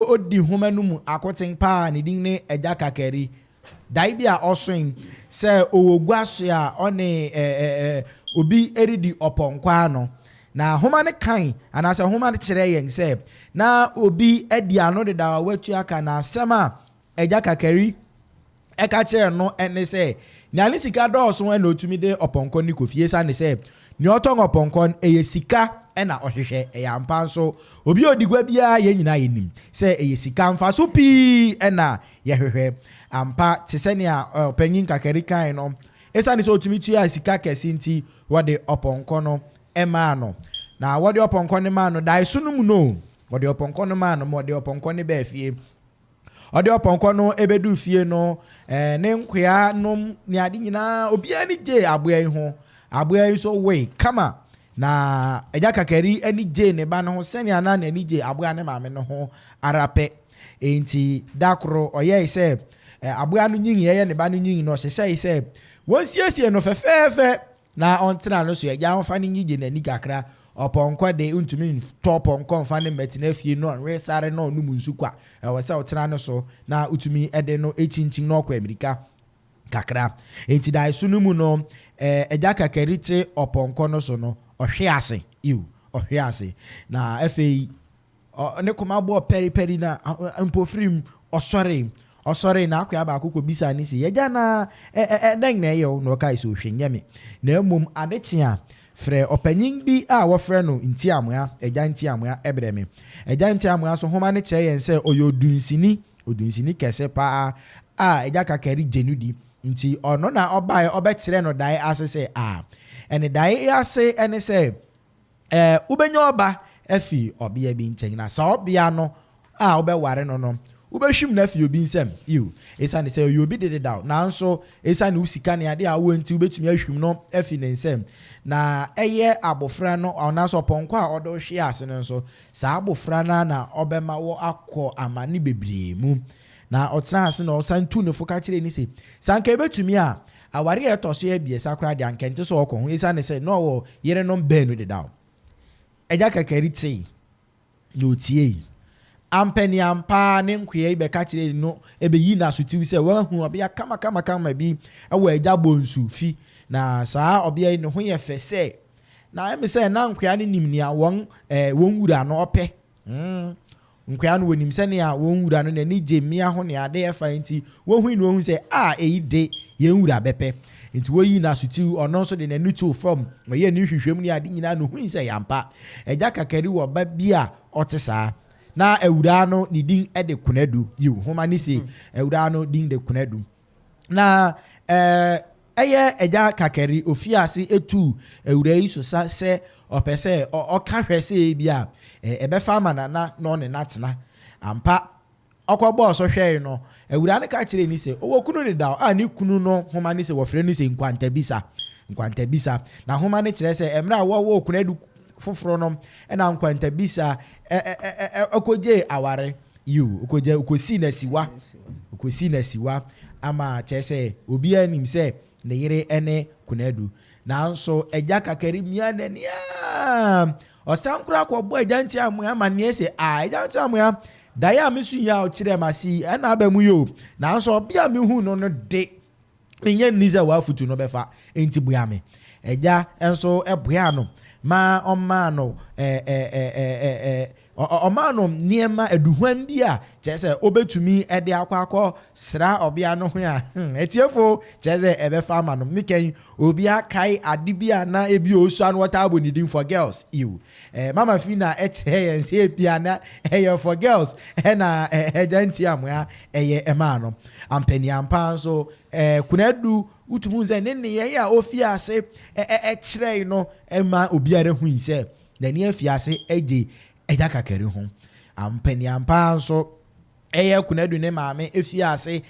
odi nhoma no mu akoten paa, ne din ne Agya Kakari. Dae bi a ɔsoe sɛ ɔwɔ gua so a ɔne obi redi ɔpɔnkɔ ano. Na nhoma no kan anaasɛ nhoma no kyerɛ yɛn sɛ na obi adi ano dedaw a watua ka, na asɛm a Agya Kakari ɛka kyerɛɛ no ne sɛ nea ne sika dɔɔso na otumi de ɔpɔnkɔ no kɔ fie, esiane sɛ nea ɔtɔn ɔpɔnkɔ no ɛyɛ sika na ɔhwehwɛ. Ɛyɛ ampa nso, obi a odi gua biara, yɛn nyinaa yɛnim sɛ ɛyɛ sika mfaso pii na yɛhwehwɛ. Ampa, te sɛ nea ɔpanyin Kakari kae no, esiane sɛ otumi tuaa sika kɛse nti, wɔde ɔpɔnkɔ no maa no. Na wɔde ɔpɔnkɔ no maa no daeso no mu no, wɔde ɔpɔnkɔ no maa no ma ɔde ɔpɔnkɔ no baa fie. Ɔde ɔpɔnkɔ no bɛduu fie no, ne nkoa nom ne ade nyinaa, obiara ani gyee aboa yi ho. Aboa yi nso woe kama, na Agya Kakari ani gyee ne ba no ho sɛnea na n'ani gye aboa ne maame no ho ara pɛ. Enti da koro ɔyɛe sɛ aboa no nyin, ɛyɛ ne ba no nyin no, ɔhyehyɛe sɛ wɔnsiesie no fɛfɛɛfɛ na ɔntena no so. Agya ɔmfa no nnyigye n'ani kakra. Ɔpɔnkɔ de, ontumi ntɔ pɔnkɔ mfa no mmɛtena fie na ɔnwe sare na ɔnom nsu kwa. Ɛwɔ sɛ ɔtena no so na otumi de no kyinkyin na ɔkɔ amirika kakra. Enti daeso no mu no, Agya Kakari te ɔpɔnkɔ no so no, ɔhwe ase. Yiw, ɔhwe ase. Na afei ne koma bɔɔ pɛripɛri na mpofirim ɔsɔree. Ɔsɔree na akoa baako kobisaa no se, Agya, na dɛn na ɛyɛ wo? Na ɔkae se, Ohwe nyɛ me, na mmom ade kye a, frɛ ɔpanyin bi a wɔfrɛ no Ntiamoa, Agya Ntiamoa, brɛ me. Agya Ntiamoa nso, nhoma no kyerɛ yɛn sɛ ɔyɛ odunsini, odunsini kɛse paa a Agya Kakari gye no di. Nti ɔno na ɔbae ɔbɛkyerɛɛ no dae ase sɛ, A, ɛne dae yi ase ne sɛ, Ɛɛ, wobɛnya ɔba afi ɔbea bi nkyɛn, na saa ɔbea no a wobɛware no no, wobɛhwim no afi obi nsam. Yiw, esiane sɛ ɔyɛ obi de dedaw, nanso esiane wo sika ne ade a wowɔ nti, wobɛtumi ahwim no afi ne nsam. Na ɛyɛ abofra no, anaasɛ ɔpɔnkɔ a ɔde wo hwee ase no nso, saa abofra no ara na ɔbɛma wo akɔ amane bebree mu. Na ɔtenaa ase na ɔsan tuu ne fo ka kyerɛɛ no se, Sɛ anka ebetumi a, aware a ɛtɔ so abiɛsa koraa de, anka ɛnte sɛ ɔkɔ ho, esiane sɛ na ɔwɔ yerenom baanu dedaw. Agya Kakari tee, na otiei. Ampaniampa ara ne nkoa yi bɛka kyerɛɛ no beyii no asotiw sɛ wɔahu ɔbea kamakamakama bi wɔ Agya Bonsu fi, na saa ɔbea yi ne ho yɛ fɛ sɛ. Na ɛme sɛ na nkoa no nim nea wɔn eh, wɔn wura no ɔpɛ. Mm. Nkoa no, wɔnim sɛnea wɔn wura no n'ani gye mmea ho ne ade ɛfa nti, wohui no wohu sɛ, A, eyi de, yɛn wura bɛpɛ. Enti woyii no asotiw, ɔno nso de n'ani too fam, ɔyɛɛ ne nhwehwɛmu ne ade nyinaa na ohui sɛ ɛyɛ ampa. Agya Kakari wɔ ba bi a ɔte saa. Na awuraa no ne din de Konadu. Yiw, nhoma no se awuraa no din de Konadu. Na ɛyɛ Agya Kakari, ofii ase tuu awuraa yi so sa sɛ ɔpɛ sɛ ɔka hwɛ sɛ ebia ɛbɛfa ama Nana na ɔne no atena. Ampa, ɔkɔbɔɔ so hwɛe no, awuraa no ka kyerɛɛ no sɛ ɔwɔ kunu dedaw a ne kunu no nhoma ne sɛ wɔfrɛ no sɛ Nkwantabisa. Nkwantabisa. Na nhoma no kyerɛ sɛ mmerɛ a wɔwoo Konadu foforo no na Nkwantabisa kɔgyee aware. Yiw, okogya, okosii no asiwa. Okosii no asiwa ama kyerɛ sɛ obiara nim sɛ ne yere ne Konadu. Nanso Agya Kakari miaa n'ani ara. Ɔsan koraa kɔbɔɔ Agya Ntiamoa amanneɛ sɛ, Ah, Agya Ntiamoa, daeɛ a meso yi a wokyerɛɛ me ase yi, ɛna aba mu yi o. Nanso ɔbea a mihuu no no de, Minnye nni sɛ w'afotu no bɛfa, enti boa me. Agya nso boaa no ma ɔmaa no ɔmaa no nneɛma aduhuam bi a kyerɛ sɛ obetumi de akɔ akɔ sra ɔbea no ho a atiefo kyerɛ sɛ ɛbɛfa ama no. Ne kɛn obi akae ade bi a na ebi osua no wɔtaa bɔ ne din for girls. Ew. Mama Fina kyerɛ yɛn sɛ ebia na ɛyɛ for girls ɛna Agya Ntiamoa ɛyɛ ɛmaa no. Ampaniampa nso, Konadu, wotumi hu sɛ ne nneyɛe a ofii ase kyerɛe no ma obiara hui sɛ n'ani afi ase agye Agya Kakari ho. Ampaniampa nso, ɛyɛ Konadu ne maame fii ase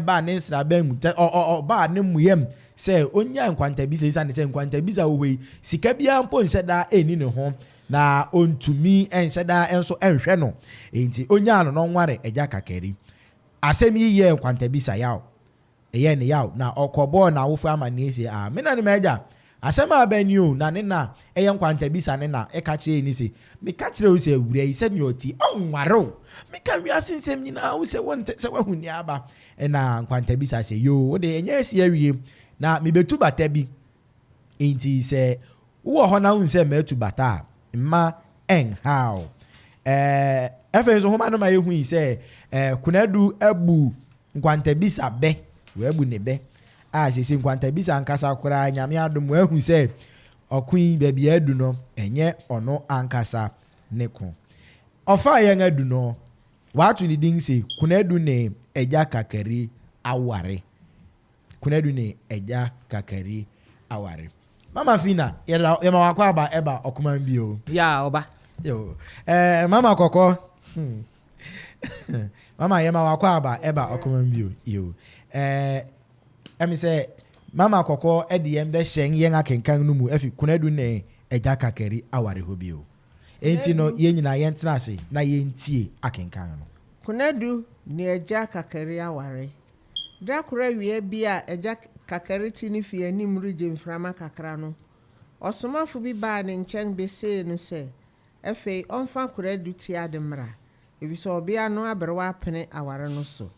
baa ne nsraban mu, ɔbaa ne mmoa mu sɛ onnyae nkwantabisa esiane sɛ nkwantabisa wɔ hɔ yi, sika biara mpo nhyɛ da nni ne ho, na ontumi nhyɛ da nso nhwɛ no. Enti onyaa no na ɔnware Agya Kakari. Asɛm yi yɛɛ Nkwantabisa yaw. Ɛyɛɛ no yaw, na ɔkɔbɔɔ n'awofo amanneɛ se, Ah, me na ne m'agya. Asɛm a aba ni o, na ne na ɛyɛ nkwantabisa ne na ɛka kyerɛɛ ni se, Meka kyerɛɛ wo sɛ awuraa yi sɛnea ɔte yi, ɔnware wo. Meka wiase nsɛm nyinaa wo sɛ wonte sɛ woahu nea aba. Ɛna nkwantabisa sɛ, Yoo, wo de ɛnyɛ asi awie, na mebetu bata bi. Enti sɛ wowɔ hɔ na wohu sɛ matu bata a, mma ɛnhaw wo. Ɛɛ, afei nso nhoma no ma yehui sɛ ɛɛ Konadu abu nkwantabisa bɛ, wabu ne bɛ a seesei nkwantabisa ankasa koraa Nyame adom wahu sɛ ɔko yi baabi a adu no, ɛnyɛ ɔno ankasa ne ko. Ɔfa a yɛn adu no, wɔato ne din se Konadu ne Agya Kakari aware. Konadu ne Agya Kakari aware. Mama Fina, yɛda yɛma wakɔ aba ɛba ɔkoman bio. Ya ɔba. Yo, eh, mama kɔkɔ. Hmm. Mama yɛma wakɔ aba ɛba ɔkoman bio. Yo. Eh, ɛmi sɛ mama kɔkɔ ɛde yɛn bɛhyɛn yɛn akenkan no mu ɛfi Konadu ne Agya Kakari aware hɔ bio. Enti no yɛn nyinaa yɛntena ase na yɛntie akenkan no. Konadu ne Agya Kakari aware. Da koro awia bi a Agya Kakari te ne fie anim regye mframa kakra no, ɔsomafo bi baa ne nkyɛn besee no sɛ afei ɔmfa Koradu ti ade mmra, efisɛ ɔbea no aberewa apene aware no so.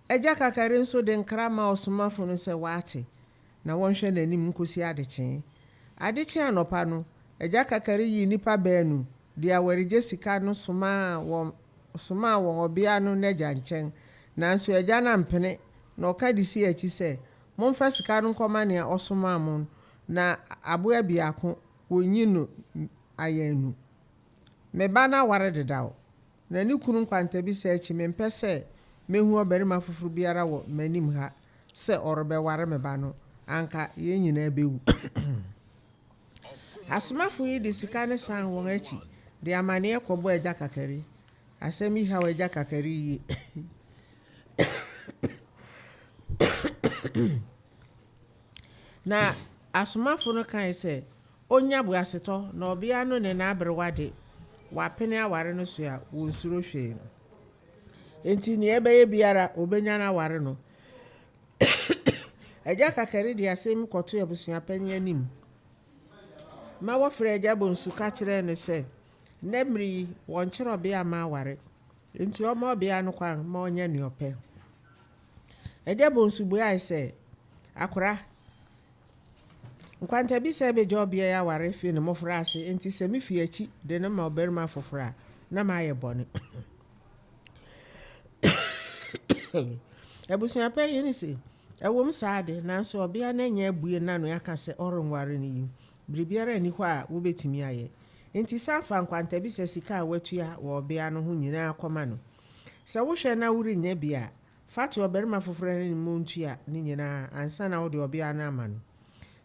Agya Kakari nso de nkra maa ɔsomafo no sɛ wate na wɔnhwɛ n'anim nkosi adekyee. Ade kyee anɔpa no, Agya Kakari yii nnipa baanu de awaregye sika no somaa wɔn somaa wɔn ɔbea no n'agya nkyɛn. Nanso agya no ampene, na ɔka de sii akyi sɛ, Momfa sika no nkɔma nea ɔsomaa mo no, na aboa biako, wonnyi no ayanu. Me ba no aware dedaw, na ne kunu nkwantabisa akyi mempɛ sɛ mehu ɔbarima foforo biara wɔ m'anim ha sɛ ɔrebɛware me ba no, anka yɛn nyinaa bewu. Asomafo yi de sika no san wɔn akyi de amanneɛ kɔbɔɔ Agya Kakari. Asɛm yi haw Agya Kakari yiye. Na asomafo no kae sɛ onnya boasetɔ na ɔbea no ne n'aberewa de, wɔapene aware no so a wonsuro hwee. Enti nea ɛbɛyɛ biara obenya no aware no. Agya Kakari de asɛm yi kɔtoo abusuapanyin anim ma wɔfrɛɛ Agya Bonsu ka kyerɛɛ no sɛ, nnɛ mmere yi, wɔnkyere ɔbea mma aware, enti ɔmma ɔbea no kwan ma ɔnyɛ nea ɔpɛ. Agya Bonsu buae sɛ, Akora, nkwantabisa begye ɔbea yi aware fi ne mmofraase, enti sɛ mifi akyi de no ma ɔbarima foforo a, na mayɛ bɔne. Abusuapanyin no se, Ɛwom saa de, nanso ɔbea no anya abue n'ano aka sɛ ɔrenware no yi, biribiara nni hɔ a wubetumi ayɛ. Enti san fa nkwantabisa sika a woatua wɔ ɔbea no ho nyinaa kɔma no. Sɛ wohwɛ na worennya bi a, fa to ɔbarima foforo anim ma ontua ne nyinaa ansa na wode ɔbea no ama no.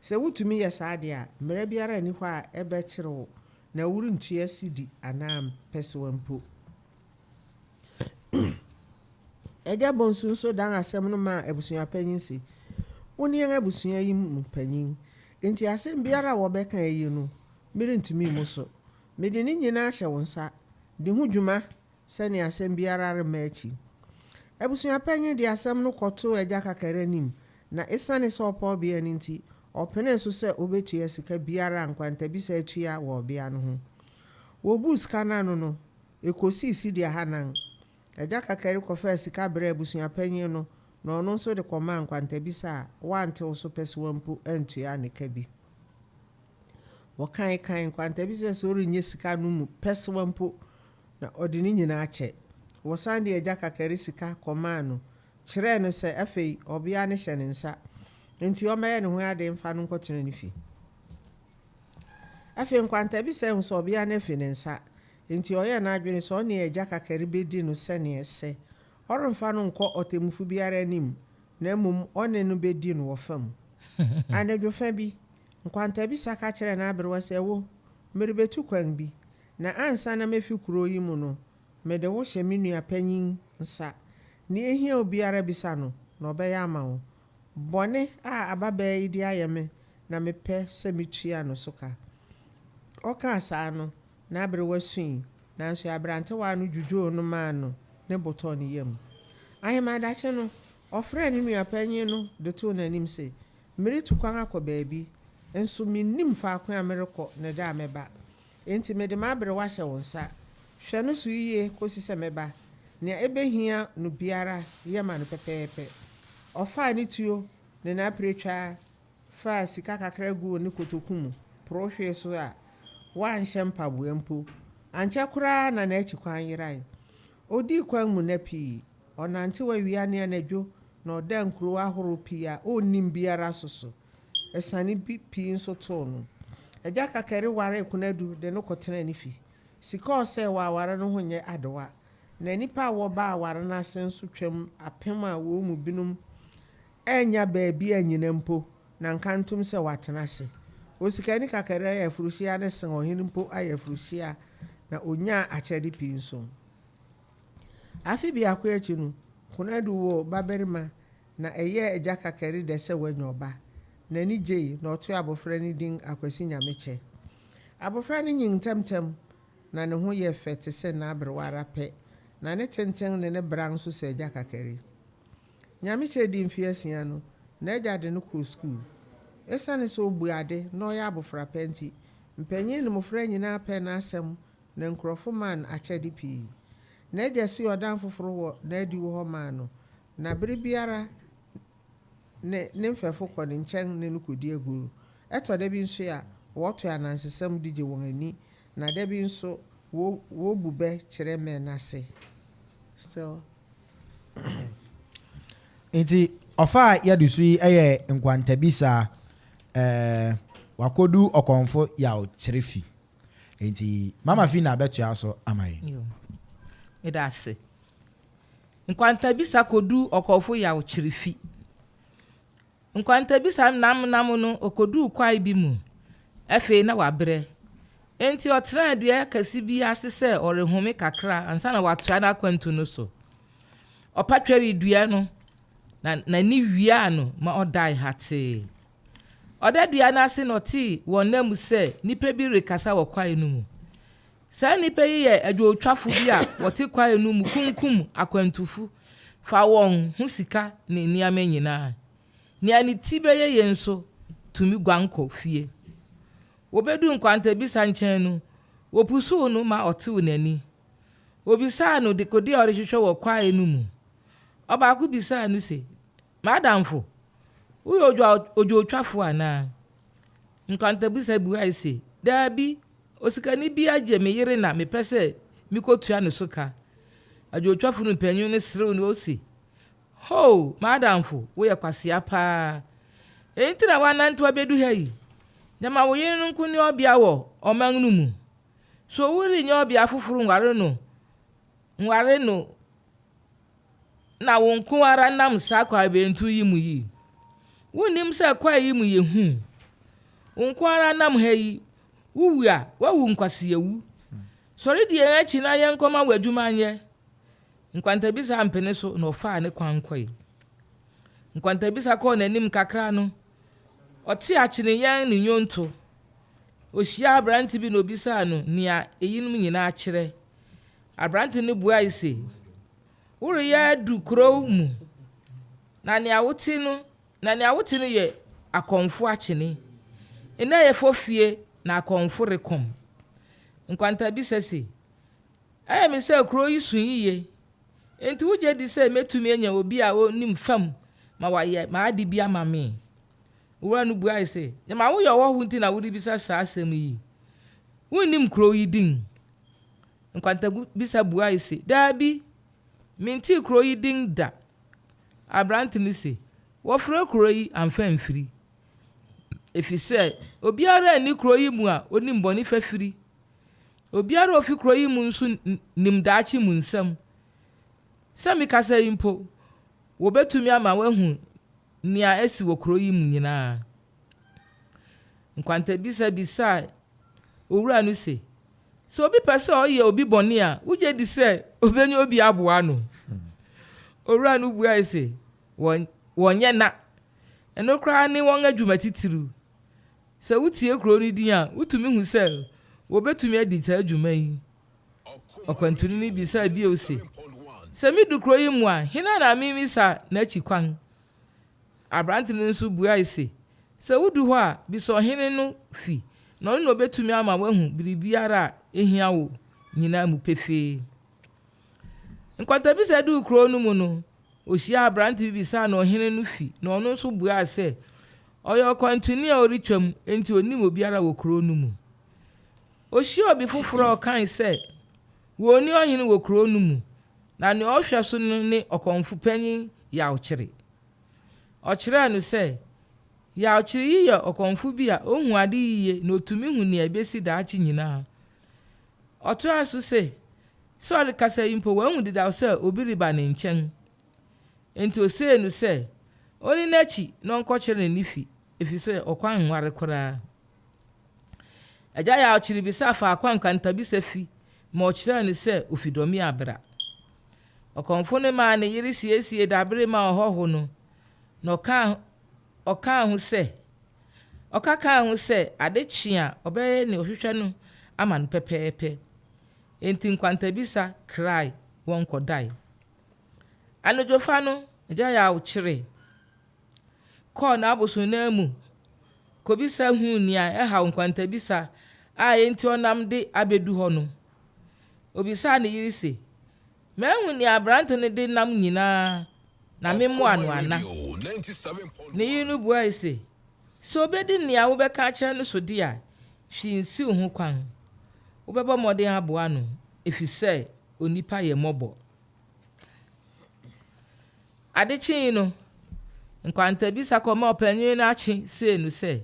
Sɛ wutumi yɛ saa de a, mmara biara nni hɔ a ɛbɛkyere wo na worentua sidi anaa mpɛsewa mpo. Agya Bonsu nso dan asɛm no maa abusuapanyin se, Wone yɛn abusua yi mu panyin, enti asɛm biara a wɔbɛka ayi no, merentumi mmu so. Mede ne nyinaa hyɛ wo nsa. Di ho dwuma sɛnea asɛm biara remma akyi. Abusuapanyin de asɛm no kɔtoo Agya Kakari anim, na esiane sɛ ɔpɛ ɔbea no nti, ɔpenee so sɛ obetua sika biara a nkwantabisa atua wɔ ɔbea no ho. Wobuu sika no ano no, ekosii sidi ahanan. Agya Kakari kɔfaa sika brɛɛ abusuapanyin no, na ɔno nso de kɔmaa nkwantabisa a wantew so pɛsoa mpo antua ne ka bi. Wɔkae kae nkwantabisa sɛ ɔrennye sika no mu pɛsewa mpo, na ɔde ne nyinaa kyɛ. Wɔsan de Agya Kakari sika kɔmaa no kyerɛɛ no sɛ afei ɔbea no hyɛ ne nsa, enti ɔmmɛyɛ ne ho ade mfa no nkɔtena ne fi. Afei nkwantabisa ahu sɛ ɔbea no afi ne nsa, enti ɔyɛɛ n'adwene sɛ ɔne Agya Kakari bedi no sɛnea ɛsɛ. Ɔremfa no nkɔ ɔtemmufo biara anim, na mmom ɔne no bedi no wɔ fam. Anadwo fã bi, Nkwantabisa ka kyerɛɛ n'aberewa sɛ, Wo, merebetu kwan bi, na ansa na mefi kurow yi mu no, mede wo hyɛ me nua panyin nsa. Nea ehia wo biara bisa no, na ɔbɛyɛ ama wo. Bɔne a ababaa yi de ayɛ me na mepɛ sɛ mitua no so ka. Ɔkaa saa no, n'aberewa sui, nanso aberantewaa no dwudwoo no maa no ne bo tɔɔ ne yam. Ahemadakye no, ɔfrɛɛ ne nua panyin no de too n'anim se, Meretu kwan akɔ baabi. Nso minnim faako a merekɔ ne da a mɛba. Enti mede m'aberewa hyɛ wo nsa. Hwɛ no so yiye kosi sɛ mɛba. Nea ebehia no biara, yɛ ma no pɛpɛɛpɛ. Ɔfaa ne tuo ne n'apiretwaa faa sika kakra guu ne kotoku mu porow hwee so a wanhyɛ mpaboa mpo. Ankyɛ koraa na n'akyi kwan yerae. Odii kwan mu nna pii. Ɔnantew awia ne anadwo na ɔdaa nkurow ahorow pii a onnim biara so so. Asiane bi pii nso too no. Agya Kakari waree Konadu de no kɔtenaa ne fi. Sika a ɔsɛee wɔ aware no ho nyɛ adewa. Na nnipa a wɔbaa aware no ase nso twam apem a wɔn mu binom annya baabi annyina mpo na nkantom sɛ wɔatena ase. Osikani Kakari ayɛforohyia no sen ɔhene mpo ayɛforohyia na onyaa akyɛde pii nso. Afe biako akyi no, Konadu woo babarima na ɛyɛɛ Agya Kakari dɛ sɛ wanya ɔba. N'ani gyei na ɔtoo abofra no din Akwasi Nyamekyɛ. Abofra no nyin ntɛmntɛm na ne ho yɛ fɛ te sɛ n'aberewa ara pɛ, na ne tenten ne ne bran nso sɛ Agya Kakari. Nyamekyɛ dii mfe asia no, n'agya de no kɔɔ sukuu. Esiane sɛ obu ade na ɔyɛ abofra pa nti, mpanyin ne mmofra nyinaa pɛɛ n'asɛm na nkurɔfo maa no akyɛde pii. N'agya sii ɔdan foforo wɔ n'adiwo hɔ maa no, na bere biara ne ne mfɛfo kɔ ne nkyɛn ne no kodi agoru. Ɛtɔ da bi nso a, wɔto anansesɛm de gye wɔn ani, na da bi nso wobu bɛ kyerɛ mmɛ no ase. Still. Nti ɔfa a yɛde so yi yɛ nkwantabisa ɛɛ wakodu ɔkɔmfo yaw kyerɛ fi. Nti mama fi na abɛtoa so ama yɛn. Meda ase. Nkwantabisa kodu ɔkɔmfo yaw kyerɛ fi. Nkwantabisa nnamnam no, okoduu kwae bi mu. Afei na wabrɛ. Enti ɔtenaa dua kɛse bi ase sɛ ɔrehome kakra ansa na watoa n'akwantu no so. Ɔpa tweree dua no, na n'ani wiaa no ma ɔdae hatee. Ɔda dua no ase na ɔtee wɔ nna mu sɛ nnipa bi rekasa wɔ kwae no mu. Saa nnipa yi yɛ adwowtwafo bi a wɔte kwae no mu kunkum akwantufo fa wɔn ho sika ne nneɛma nyinaa. Nea ne ti bɛyɛ ye nso tumi guan kɔ fie. Wobeduu nkwantabisa nkyɛn no, wopusuw no ma ɔtew n'ani. Wobisaa no dekode a ɔrehwehwɛ wɔ kwae no mu. Ɔbaako bisaa no se, M'adamfo, woyɛ odwowtwafo anaa? Nkwantabisa buae se, Dabi, osikani bi agye me yere na mepɛ sɛ mikotua ne so ka. Adwowtwafo no panyin no serew no ose, Hoo, m'adamfo, woyɛ kwasea paa. Eyi nti na woanantew abedu ha yi? Gyama wo yere no nko ne ɔbea wɔ ɔman no mu. So worennya ɔbea foforo nware no nware no na wo nko ara nam saa kwaebirentuw yi mu yi? Wunnim sɛ kwae yi mu yɛ hu? Wo nko ara nam ha yi, wuwu a, woawu nkwaseawu. Sɔre di yɛn akyi na yɛnkɔma wo adwuma nyɛ. Nkwantabisa ampene so na ɔfaa ne kwan kɔe. Nkwantabisa kɔɔ n'anim kakra no, ɔtee akyeneyɛn ne nnwonto. Ohyiaa aberante bi na obisaa no nea eyinom nyinaa kyerɛ. Aberante no buae se, Woreyɛ adu kurow mu, na nea wote no na nea wote no yɛ akɔmfo akyene. Nnɛ yɛ fofie na akɔmfo rekɔm. Nkwantabisa se, Ɛyɛ me sɛ kurow yi sõ yiye. Enti wugye di sɛ metumi anya obi a onim fam ma wayɛ m'ade bi ama me? Owura no buae se, Gyama woyɛ ɔhɔho nti na worebisa saa asɛm yi. Wunnim kurow yi din? Nkwantabisa buae se, Dabi, mentee kurow yi din da. Aberante no se, Wɔfrɛ kurow yi Amfamfiri, efisɛ obiara nni kurow yi mu a onim bɔne fafiri. Obiara a ofi kurow yi mu nso nim daakye mu nsɛm. Sɛ mekasa yi mpo, wobetumi ama wɔahu nea asi wɔ kurow yi mu nyinaa. Nkwantabisa bisaa owura no se, Sɛ obi pɛ sɛ ɔyɛ obi bɔne a, wugye di sɛ obenya obi aboa no? Owura no buae se, Wɔnyɛ na. Ɛno koraa ne wɔn adwuma titiriw. Sɛ wutie kurow no din a, wutumi hu sɛ wobetumi adi saa dwuma yi. Ɔkwantuni no bisaa bio se, Sɛ midu kurow yi mu a, hena na mimmisa n'akyi kwan? Aberante no nso buae se, Sɛ wudu hɔ a, bisa ɔhene no fi, na ɔno na obetumi ama woahu biribiara a ehia wo nyinaa mu pefee. Nkwantabisa duu kurow no mu no, ohyiaa aberante bi bisaa no ɔhene no fi, na ɔno nso buaa sɛ, ɔyɛ ɔkwantuni a ɔretwam, enti onnim obiara wɔ kurow no mu. Ohyiaa obi foforo a ɔkae sɛ, wonni ɔhene wɔ kurow no mu, na nea ɔhwɛ so no ne ɔkɔmfo panyin Yawkyere. Ɔkyerɛɛ no sɛ, Yawkyere yi yɛ ɔkɔmfo bi a ohu ade yiye na otumi hu nea ebesi daakye nyinaa. Ɔtoaa so se, sɛ ɔrekasa yi mpo wahu dedaw sɛ obi reba ne nkyɛn. Enti osee no sɛ onni n'akyi na ɔnkɔkyerɛ no ne fi, efisɛ ɔkwan nware koraa. Agya Yawkyere bisaa faako a Nkantabisa fi ma ɔkyerɛɛ no sɛ ofi Dɔmeabra. Ɔkɔmfo no maa ne yere siesiee dabere maa ɔhɔho no, na ɔkaa ɔkaa ho sɛ ɔka kaa ho sɛ ade kye a ɔbɛyɛ nea ɔhwehwɛ no ama no pɛpɛɛpɛ. Enti Nkwantabisa krae wɔn kɔdae. Anadwofa no, Agya Yawkyere kɔɔ n'abosonnan mu kobisa huu nea ɛhaw Nkwantabisa a enti ɔnam de abedu hɔ no. Obisaa ne yere se, Mahu nea aberante no de nam nyinaa, na memmoa no ana? Ne yere no buae se, Sɛ obedi nea wobɛka akyerɛ no so de a, hwee nsiw ho kwan. Wobɛbɔ mmɔden aboa no, efisɛ onipa yɛ mmɔbɔ. Ade kyee no, Nkwantabisa kɔmaa ɔpanyin no akye see no sɛ,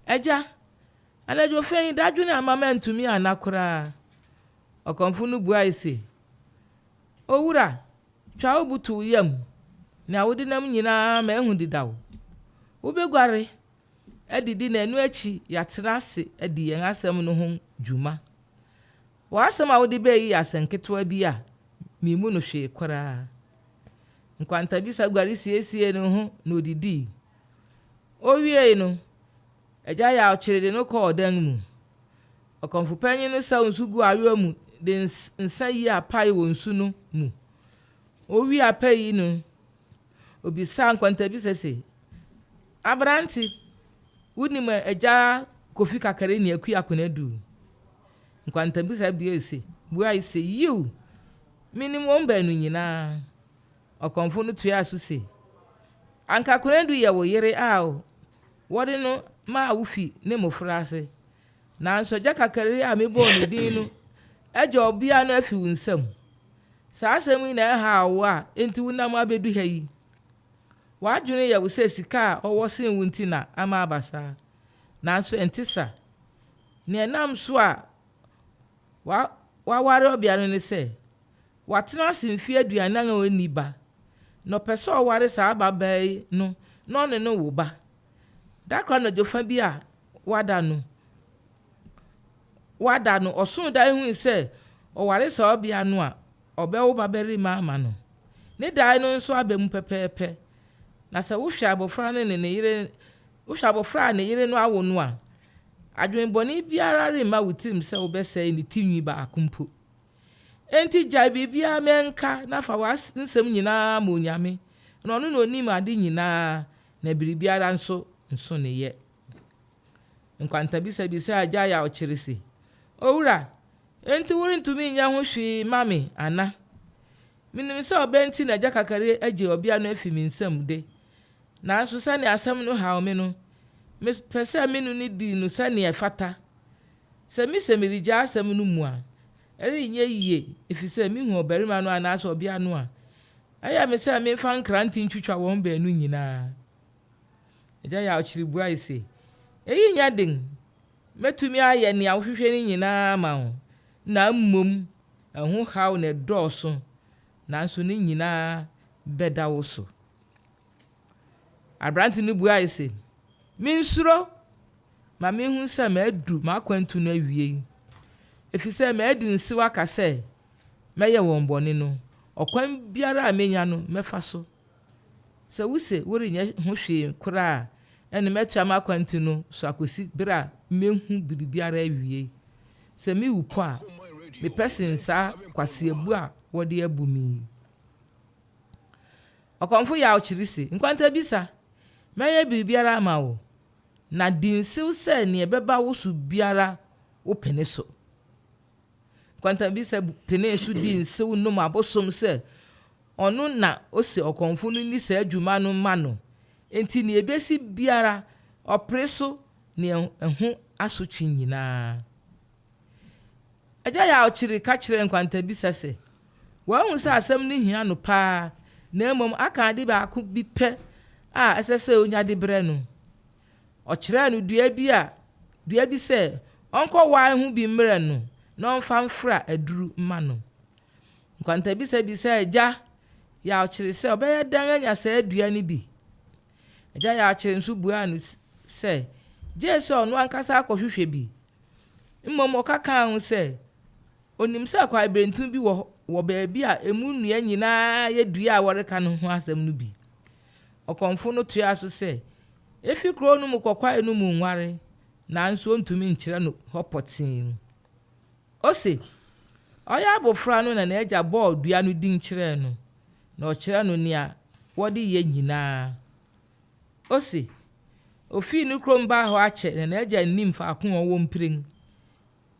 Agya, anadwo fɛ yi dadwene amma mantumi anna koraa. Ɔkɔmfo no buae se, Owura, twa wo bo to wo yam, nea wode nam nyinaa mahu dedaw. Wubeguare, adidi na ɛno akyi yɛatena ase adi yɛn asɛm no ho dwuma. W'asɛm a wode bae yi yɛ asɛnketewa bi a mimmu no hwee koraa. Nkwantabisa guare siesiee ne ho na odidii. Owiei no, Agya Yaw kyere de no kɔɔ ɔdan mu. Ɔkɔmfo panyin no saw nsu guu ayowa mu de nsa yii apae wɔ nsu no mu. Owiee apae yi no, obisaa Nkwantabisa se, Aberante, wunim Agya Kofi Kakari ne Akua Konadu? Nkwantabisa buae se, buae se, Yiw, minim wɔn baanu nyinaa. Ɔkɔmfo no toaa so se, Anka Konadu yɛ wo yere a wɔde no maa wo fi ne mmofraase. Nanso Agya Kakari a mebɔɔ ne din no agye ɔbea no afi wo nsam. Saa asɛm yi na ɛhaw wo a enti wonam abedu ha yi. W'adwene yɛ wo sɛ sika a ɔwɔ sen wo nti na ama aba saa. Nanso ɛnte sa. Nea ɛnam so a waware ɔbea no ne sɛ, watena ase mfe 40 a onni ba, na ɔpɛ sɛ ɔware saa ababaa yi no na ɔne no wo ba. Da koro anadwo fa bi a wada no, wada no, ɔsoo dae hui sɛ ɔware saa ɔbea no a, ɔbɛwo babarima ama no. Ne dae no nso aba mu pɛpɛɛpɛ. Na sɛ wohwɛ abofra no ne ne yere, wohwɛ abofra a ne yere no awo no a, adwene bɔne biara remma wo tirim sɛ wobɛsɛe ne ti nwi baako mpo. Enti gyae biribiara ma ɛnka na fa w'asɛm nyinaa ma Onyame, na ɔno na onim ade nyinaa, na biribiara nso nso ne yɛ. Nkwantabisa bisaa Agya Yaw Kyere se, Owura, enti worentumi nyɛ ho hwee mma me ana? Minim sɛ ɔbɛ nti na Agya Kakari agye ɔbea no afi me nsam de, nanso sɛnea asɛm no haw me no, mepɛ sɛ me ne no di no sɛnea ɛfata. Sɛ mise meregyaa asɛm no mu a, ɛrenyɛ yiye, efisɛ mihu ɔbarima no anaasɛ ɔbea no a, ɛyɛ me sɛ memfa nkrante ntwitwa wɔn baanu nyinaa. Agya Yaw kyere buae se, Eyi nyɛ den. Metumi ayɛ nea wohwehwɛ no nyinaa ama wo, na mmom ɛho haw na ɛdɔɔso, nanso ne nyinaa bɛda wo so. Aberante no buae se, Minsuro! Ma minhu sɛ madu m'akwantu no awiei, efisɛ madi nsew aka sɛ mɛyɛ wɔn bɔne no, ɔkwan biara a menya no, mɛfa so. Sɛ wuse worenyɛ ho hwee koraa a, ɛnde mɛtoa m'akwantu no so akosi bere a mehu biribiara awiei. Sɛ miwu po a, mepɛ sen saa kwaseabu a wɔde abu me yi. Ɔkɔmfo Yaw kyere se, Nkwantabisa, mɛyɛ biribiara ama wo. Na di nsew sɛ nea ɛbɛba wo so biara wopene so. Nkwantabisa penee so dii nsew nom abosom sɛ ɔno na ose ɔkɔmfo no nni saa dwuma no mma no, enti nea ebesi biara ɔpere so ne ɛho asotwe nyinaa. Agya Yaw Kyere ka kyerɛɛ Nkwantabisa sɛ wahu sɛ asɛm no hia no paa na mmom aka ade baako bi pɛ a ɛsɛ sɛ onya de brɛ no. Ɔkyerɛɛ no dua bi a dua bi sɛ ɔnkɔwae ho bi mmrɛ no na ɔmfa mfra aduru mma no. Nkwantabisa bisaa Agya Yawkyere sɛ ɔbɛyɛ dɛn anya saa dua no bi. Agya Yawkyere nso buaa no sɛ gye sɛ ɔno ankasa akɔhwehwɛ bi. Mmom ɔka kaa ho sɛ onim sɛ kwaebirentu bi wɔ wɔ baabi a emu nnua nyinaa yɛ dua a wɔreka no ho asɛm no bi. Ɔkɔmfo no toaa so sɛ, Efi kurow no mu kɔ kwae no mu nware, nanso ontumi nkyerɛ no hɔ pɔtee. Ose, ɔyɛ abofra no na n'agya bɔɔ dua no din kyerɛɛ no, na ɔkyerɛɛ no nea wɔde yɛ nyinaa. Ose, ofii ne kurom baa hɔ akyɛ na n'agya nnim faako a ɔwɔ mprenu,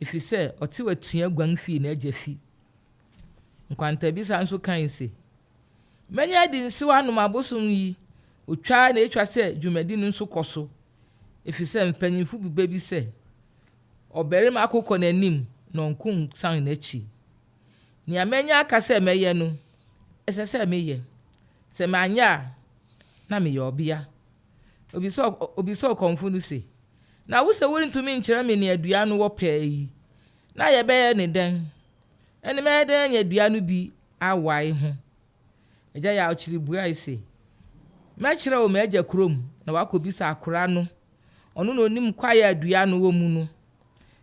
efisɛ ɔtew atua guan fii n'agya fi. Nkwantabisa nso kae se, Manya adi nsew anom abosom yi, otwa ara na etwa sɛ dwumadi no nso kɔ so, efisɛ mpanyimfo bu bɛ bi sɛ, Ɔbarima ko kɔ n'anim na ɔnko nsan n'akyi. Nea manya aka sɛ mɛyɛ no, ɛsɛ sɛ meyɛ. Sɛ manyɛ a, na meyɛ ɔbea. Obisaa ɔkɔmfo no se, Na wuse worentumi nkyerɛ me nea dua no wɔ pɛɛ yi, na yɛbɛyɛ no dɛn? Ɛnde mɛyɛ dɛn anya dua no bi awae ho? Agya Yawkyere buae se, Mɛkyerɛ wo m'agya kurom na woakɔbisa akora no. Ɔno na onim kwae a dua no wɔ mu no.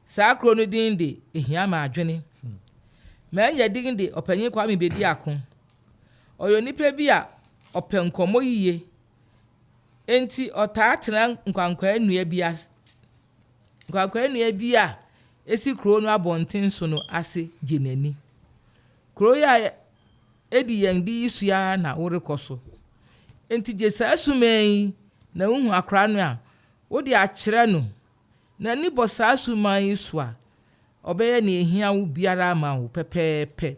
Saa kuro no din de Ehiamadwene. M'agya din de Ɔpanyin Kwame Bediako. Ɔyɛ onipa bi a ɔpɛ nkɔmmɔ yiye. Enti ɔtaa tena nkwankwaa nnua bi ase. Nkwakwaa nnua bi a esi kurow no abɔnten so no ase gye n'ani. Kurow yi a edi yɛn de yi so ara na worekɔ so. Enti gye saa suman yi na wuhu akora no a, wode akyerɛ no. N'ani bɔ saa suman yi so a, ɔbɛyɛ nea ehia wo biara ama wo pɛpɛɛpɛ.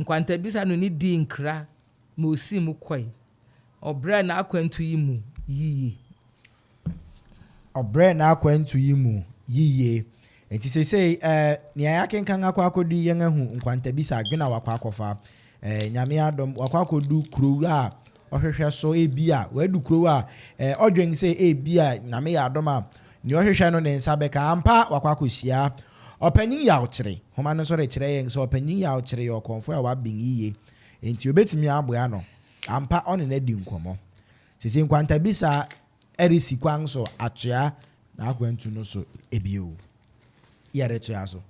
Nkwantabisa no ne dii nkra ma osii mu kɔe. Ɔbrɛɛ n'akwantu yi mu yiye. Ɔbrɛɛ n'akwantu yi mu yiye. Enti seesei, eh, nea yɛakenkan akɔ akɔdu yi, yɛn ahu nkwantabisa adwene a wakɔ akɔfa. Eh, Nyame adom, wakɔ akɔdu kurow a ɔhwehwɛ so, ebia, wadu kurow a, eh, ɔdwen sɛ ebia Nyame yɛ adom a, nea ɔhwehwɛ no ne nsa bɛka. Ampa, wakɔ akɔhyia Ɔpanyin Yawkyere. Nhoma no nso rekyerɛ yɛn sɛ Ɔpanyin Yawkyere yɛ ɔkɔmfo a waben yiye, enti obetumi aboa no. Ampa, ɔne no adi nkɔmmɔ. Seesei nkwantabisa resi kwan so atoa n'akwantu no so bio. Yɛretoa so.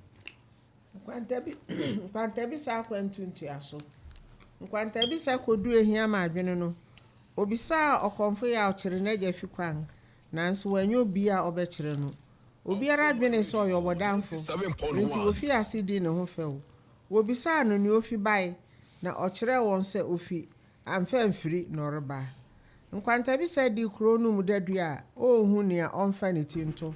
Nkwantabisa akwantu ntoaso. Nkwantabisa koduu Ahiam adwene no, obisaa ɔkɔmfo Yaw kyere n'agya fi kwan, nanso wannya obi a ɔbɛkyerɛ no. Obiara dwenee sɛ ɔyɛ ɔbɔdamfo, enti wofii ase dii ne ho fɛw. Wobisaa no nea ofi bae, na ɔkyerɛɛ wɔn sɛ ofi Amfa amfiri na ɔreba. Nkwantabisa dii kurow no mu dadu a onhu nea ɔmfa ne ti nto.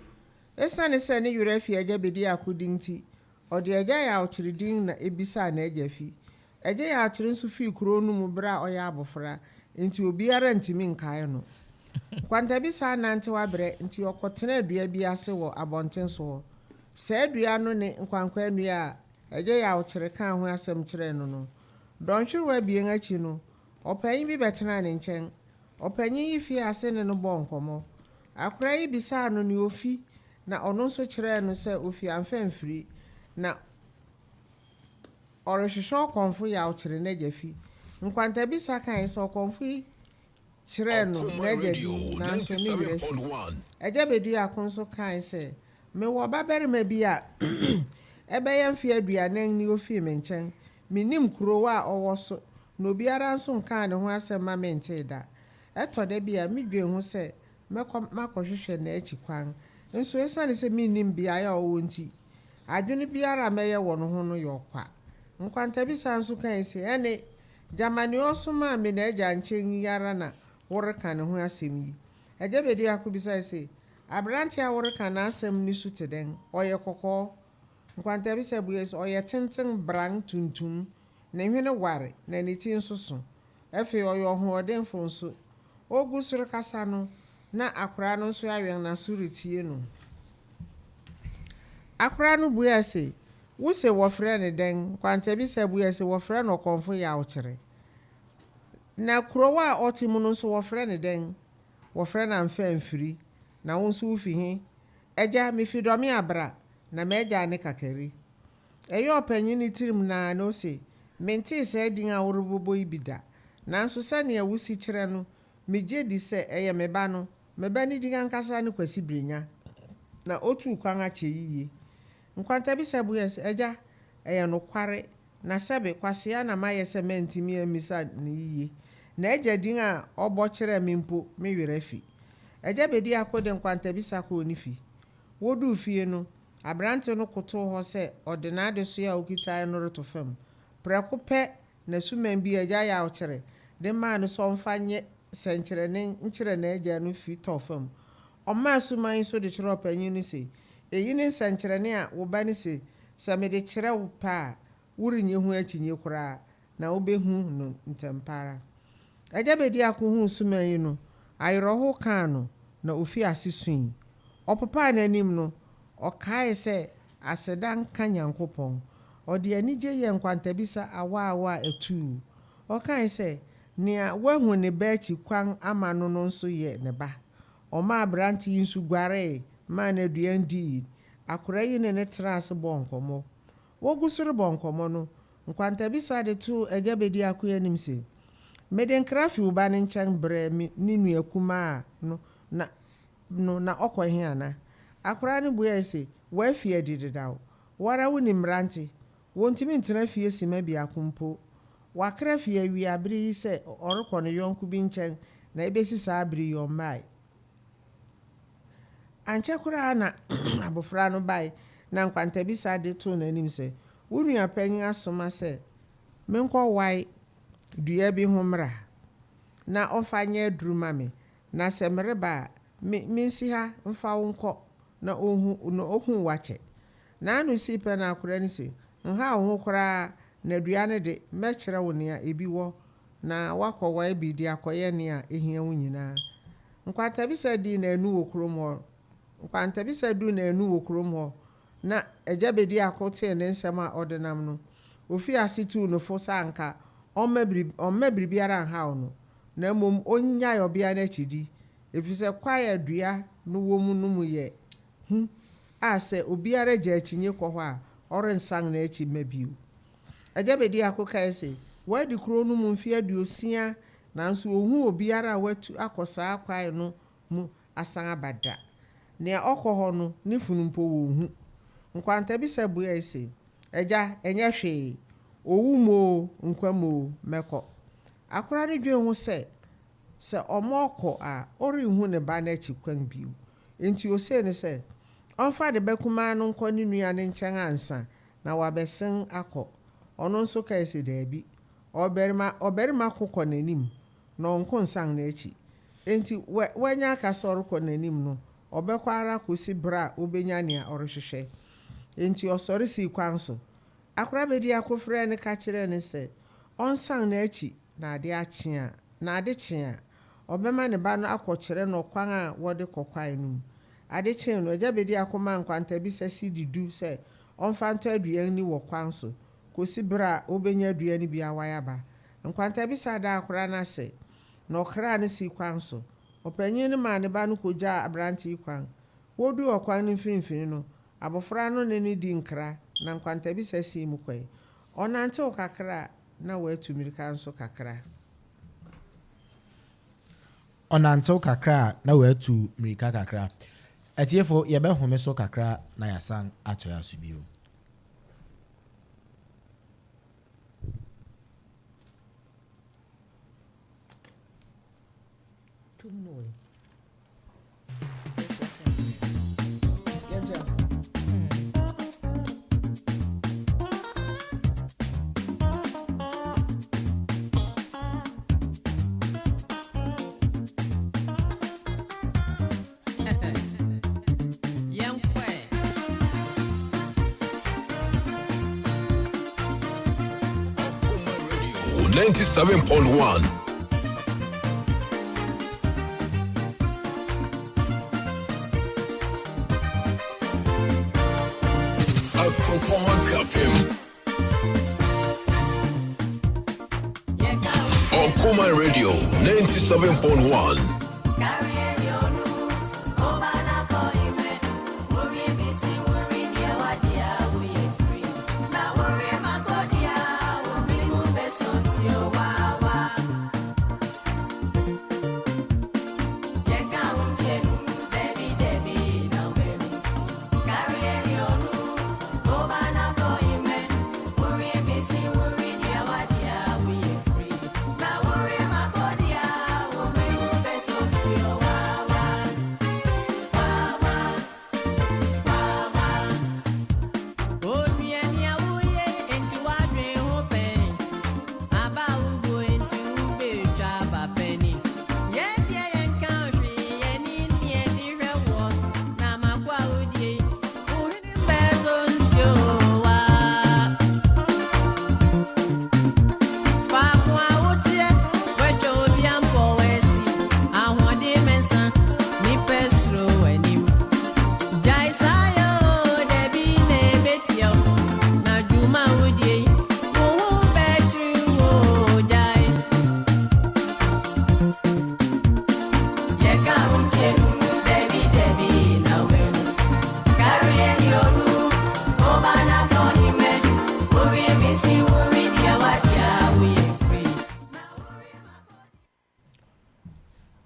Esiane sɛ ne werɛ afi Agya Bediako din nti, ɔde Agya Yawkyere din na ebisaa n'agya fi. Agya Yawkyere nso fii kurow no mu bere a ɔyɛ abofra, enti obiara ntumi nkae no. Nkwantabisa anantew abrɛ nti ɔkɔtenaa dua bi ase wɔ abɔnten so hɔ. Saa dua no ne nkwankwaa nnua a Agya Yawkyere kaa ho asɛm kyerɛɛ no no. Dɔnhwerew abien akyi no, ɔpanyin bi bɛtenaa ne nkyɛn. Ɔpanyin yi fii ase ne no bɔɔ nkɔmmɔ. Akwadaa yi bisaa no nea ofi, na ɔno nso kyerɛɛ no sɛ ofi Amfamfiri, na ɔrehwehwɛ ɔkɔmfo Yaw kyere n'agya fi. Nkwantabisa kae sɛ ɔkɔmfo yi kyerɛɛ no n'agya din, nanso ne werɛ afi. Agya Bediako nso kae sɛ, Mewɔ ɔbabarima bi a ɛbɛyɛ mfe aduanan ni ofii me nkyɛn. Minnim kurow a ɔwɔ so, na obiara nso nkaa ne ho asɛm ma mentee da. Ɛtɔ da bi a, midwen ho sɛ mɛkɔ makɔhwehwɛ n'akyi kwan. Nso esiane sɛ minnim beae a ɔwɔ nti, adwene biara a mɛyɛ wɔ ne ho no yɛ ɔkwa. Nkwantabisa nso kae se, Ɛnne, gyama nea ɔsomaa me n'agya nkyɛn yi ara na woreka ne ho asɛm yi. Agya Bediako bisae se, Aberante a woreka n'asɛm no su te dɛn? Ɔyɛ kɔkɔɔ? Nkwantabisa buae se, Ɔyɛ tenten bran tuntum. Ne hwene ware, na ne ti nso so. Afei ɔyɛ ɔhoɔdenfo nso. Ogu so rekasa no, na akwadaa no nso awɛn n'aso retie no. Akwadaa no buae se, Wuse wɔfrɛ no dɛn? Nkwantabisa buae se, Wɔfrɛ no Ɔkɔmfo Yawkyere. Na kurow a ɔte mu no nso wɔfrɛ no dɛn? Wɔfrɛ no Amfɛmfiri. Na wo nso wufi he? Agya, mifi Dɔme Abra, na m'agya ne Kakari. Ɛyɛɛ ɔpanyin no tirim naa na ose, Mentee saa din a worebobɔ yi bi da. Nanso sɛnea wusi kyerɛ no, migye di sɛ ɛyɛ me ba no. Me ba no din ankasa ne Kwasi Brenya, na otuu kwan akyɛ yiye. Nkwantabisa buae sɛ, Agya, ɛyɛ nokware, na sɛbe kwasea na mayɛ sɛ mantumi ammisa no yiye. N'agya din a ɔbɔ kyerɛɛ me mpo, me werɛ afi. Agya Bediako de nkwantabisa kɔɔ ne fi. Woduu fie no, aberante no kotow hɔ sɛ ɔde n'adesoa a okitae no reto fam. Prɛko pɛ na suman bi a Agya Yaw kyere de maa no sɛ ɔmfa nyɛ sɛnkyerɛnne nkyerɛ n'agya no fi tɔɔ fam. Ɔmaa suman yi so de kyerɛɛ ɔpanyin no se, Eyi ne nsɛnkyerɛnne a wo ba no se sɛ mede kyerɛ wo pɛ a, worennye ho akyinnye koraa, na wubehu no ntɛmpa ara. Agya Bediako huu suman yi no, ayerɛhow kaa no na ofii ase sui. Ɔpopaa n'anim no, ɔkaee sɛ aseda nka Nyankopɔn. Ɔde anigye yɛɛ nkwantabisa awaawa a atuu. Ɔkae sɛ, nea wahu ne ba akyi kwan ama no no nso yɛ ne ba. Ɔmaa aberante yi nso guaree, maa no aduan dii. Akwadaa yi ne no tenaa ase bɔɔ nkɔmmɔ. Wogu so rebɔ nkɔmmɔ no, Nkwantabisa de too Agya Bediako anim se, Mede nkra fi wo ba no nkyɛn brɛɛ me ne nua kumaa no na no na ɔkɔ he ana? Akoraa no buae se, Wafi adi dedaw. Wo ara wunim mmerante, wontumi ntena fie simma biako mpo. Wakra fi awia bere yi sɛ ɔrekɔ ne yɔnko bi nkyɛn na ebesi saa bere yi ɔmmae. Ankyɛ koraa na abofra no bae na Nkwantabisa de too n'anim sɛ, Wo nua panyin asoma sɛ menkɔwae dua bi ho mmra na ɔmfa nyɛ aduru ma me, na sɛ mereba a, me minsi ha mfa wo nkɔ na onhu na ohu wo akyɛ. N'ano sii pɛ na akwadaa no se, Nhaw wo ho koraa, na dua no de, mɛkyerɛ wo nea ebi wɔ na woakɔwae bi de akɔyɛ nea ehia wo nyinaa. Nkwantabisa dii nnanu wɔ kurom hɔ. Nkwantabisa duu nnanu wɔ kurom hɔ na Agya Bediako tee ne nsɛm a ɔde nam no, ofii ase tuu no fo sɛ anka ɔmma biribi ɔmma biribiara nhaw no, na mmom onnyae ɔbea no akyidi, efisɛ kwae a dua no wɔ mu no mu yɛ hu a sɛ obiara gye akyinnye kɔ hɔ a, ɔrensan n'akyi mma bio. Agya Bediako kae se, Wadi kurow no mu mfe 60, nanso onhuu obiara a watu akɔ saa kwae no mu asan aba da. Nea ɔkɔ hɔ no, ne funu mpo wonhu. Nkwantabisa buae se, Agya, ɛnyɛ hwee. Owu mu oo, nkwa mu oo, mɛkɔ. Akora no dwen ho sɛ, sɛ ɔma ɔkɔ a, ɔrenhu ne ba no akyi kwan bio. Enti osee no sɛ, ɔmfa ne ba kumaa no nkɔ ne nua no nkyɛn ansa na wabɛsen akɔ. Ɔno nso kae se, Dabi. Ɔbarima, ɔbarima ko kɔ n'anim, na ɔnko nsan n'akyi. Enti wanya aka sɛ ɔrekɔ n'anim no, ɔbɛkɔ ara kosi bere a obenya nea ɔrehwehwɛ. Enti ɔsɔre sii kwan so. Akora Bediako frɛɛ no ka kyerɛɛ no sɛ ɔnsan n'akyi na ade akye a, na ade kye a, ɔbɛma ne ba no akɔkyerɛ no ɔkwan a wɔde kɔ kwae no mu. Ade kyee no, Agya Bediako maa Nkwantabisa sidi du sɛ ɔmfa ntɔ aduan nni wɔ kwan so kosi bere a obenya aduan no bi awae aba. Nkwantabisa daa akora no ase, na ɔkraa no sii kwan so. Ɔpanyin no maa ne ba no kogyaa aberante yi kwan. Woduu ɔkwan no mfinimfini no, abofra no ne no dii nkra, na Nkwantabisa sii mu kɔe. Ɔnantew kakra a, na watu mmirika nso kakra. Ɔnantew kakra a, na watu mmirika kakra. Atiefo, yɛbɛhome so kakra na yɛasan atoa so bio. 97.1. Akropong Akuapem. Okuma Radio 97.1.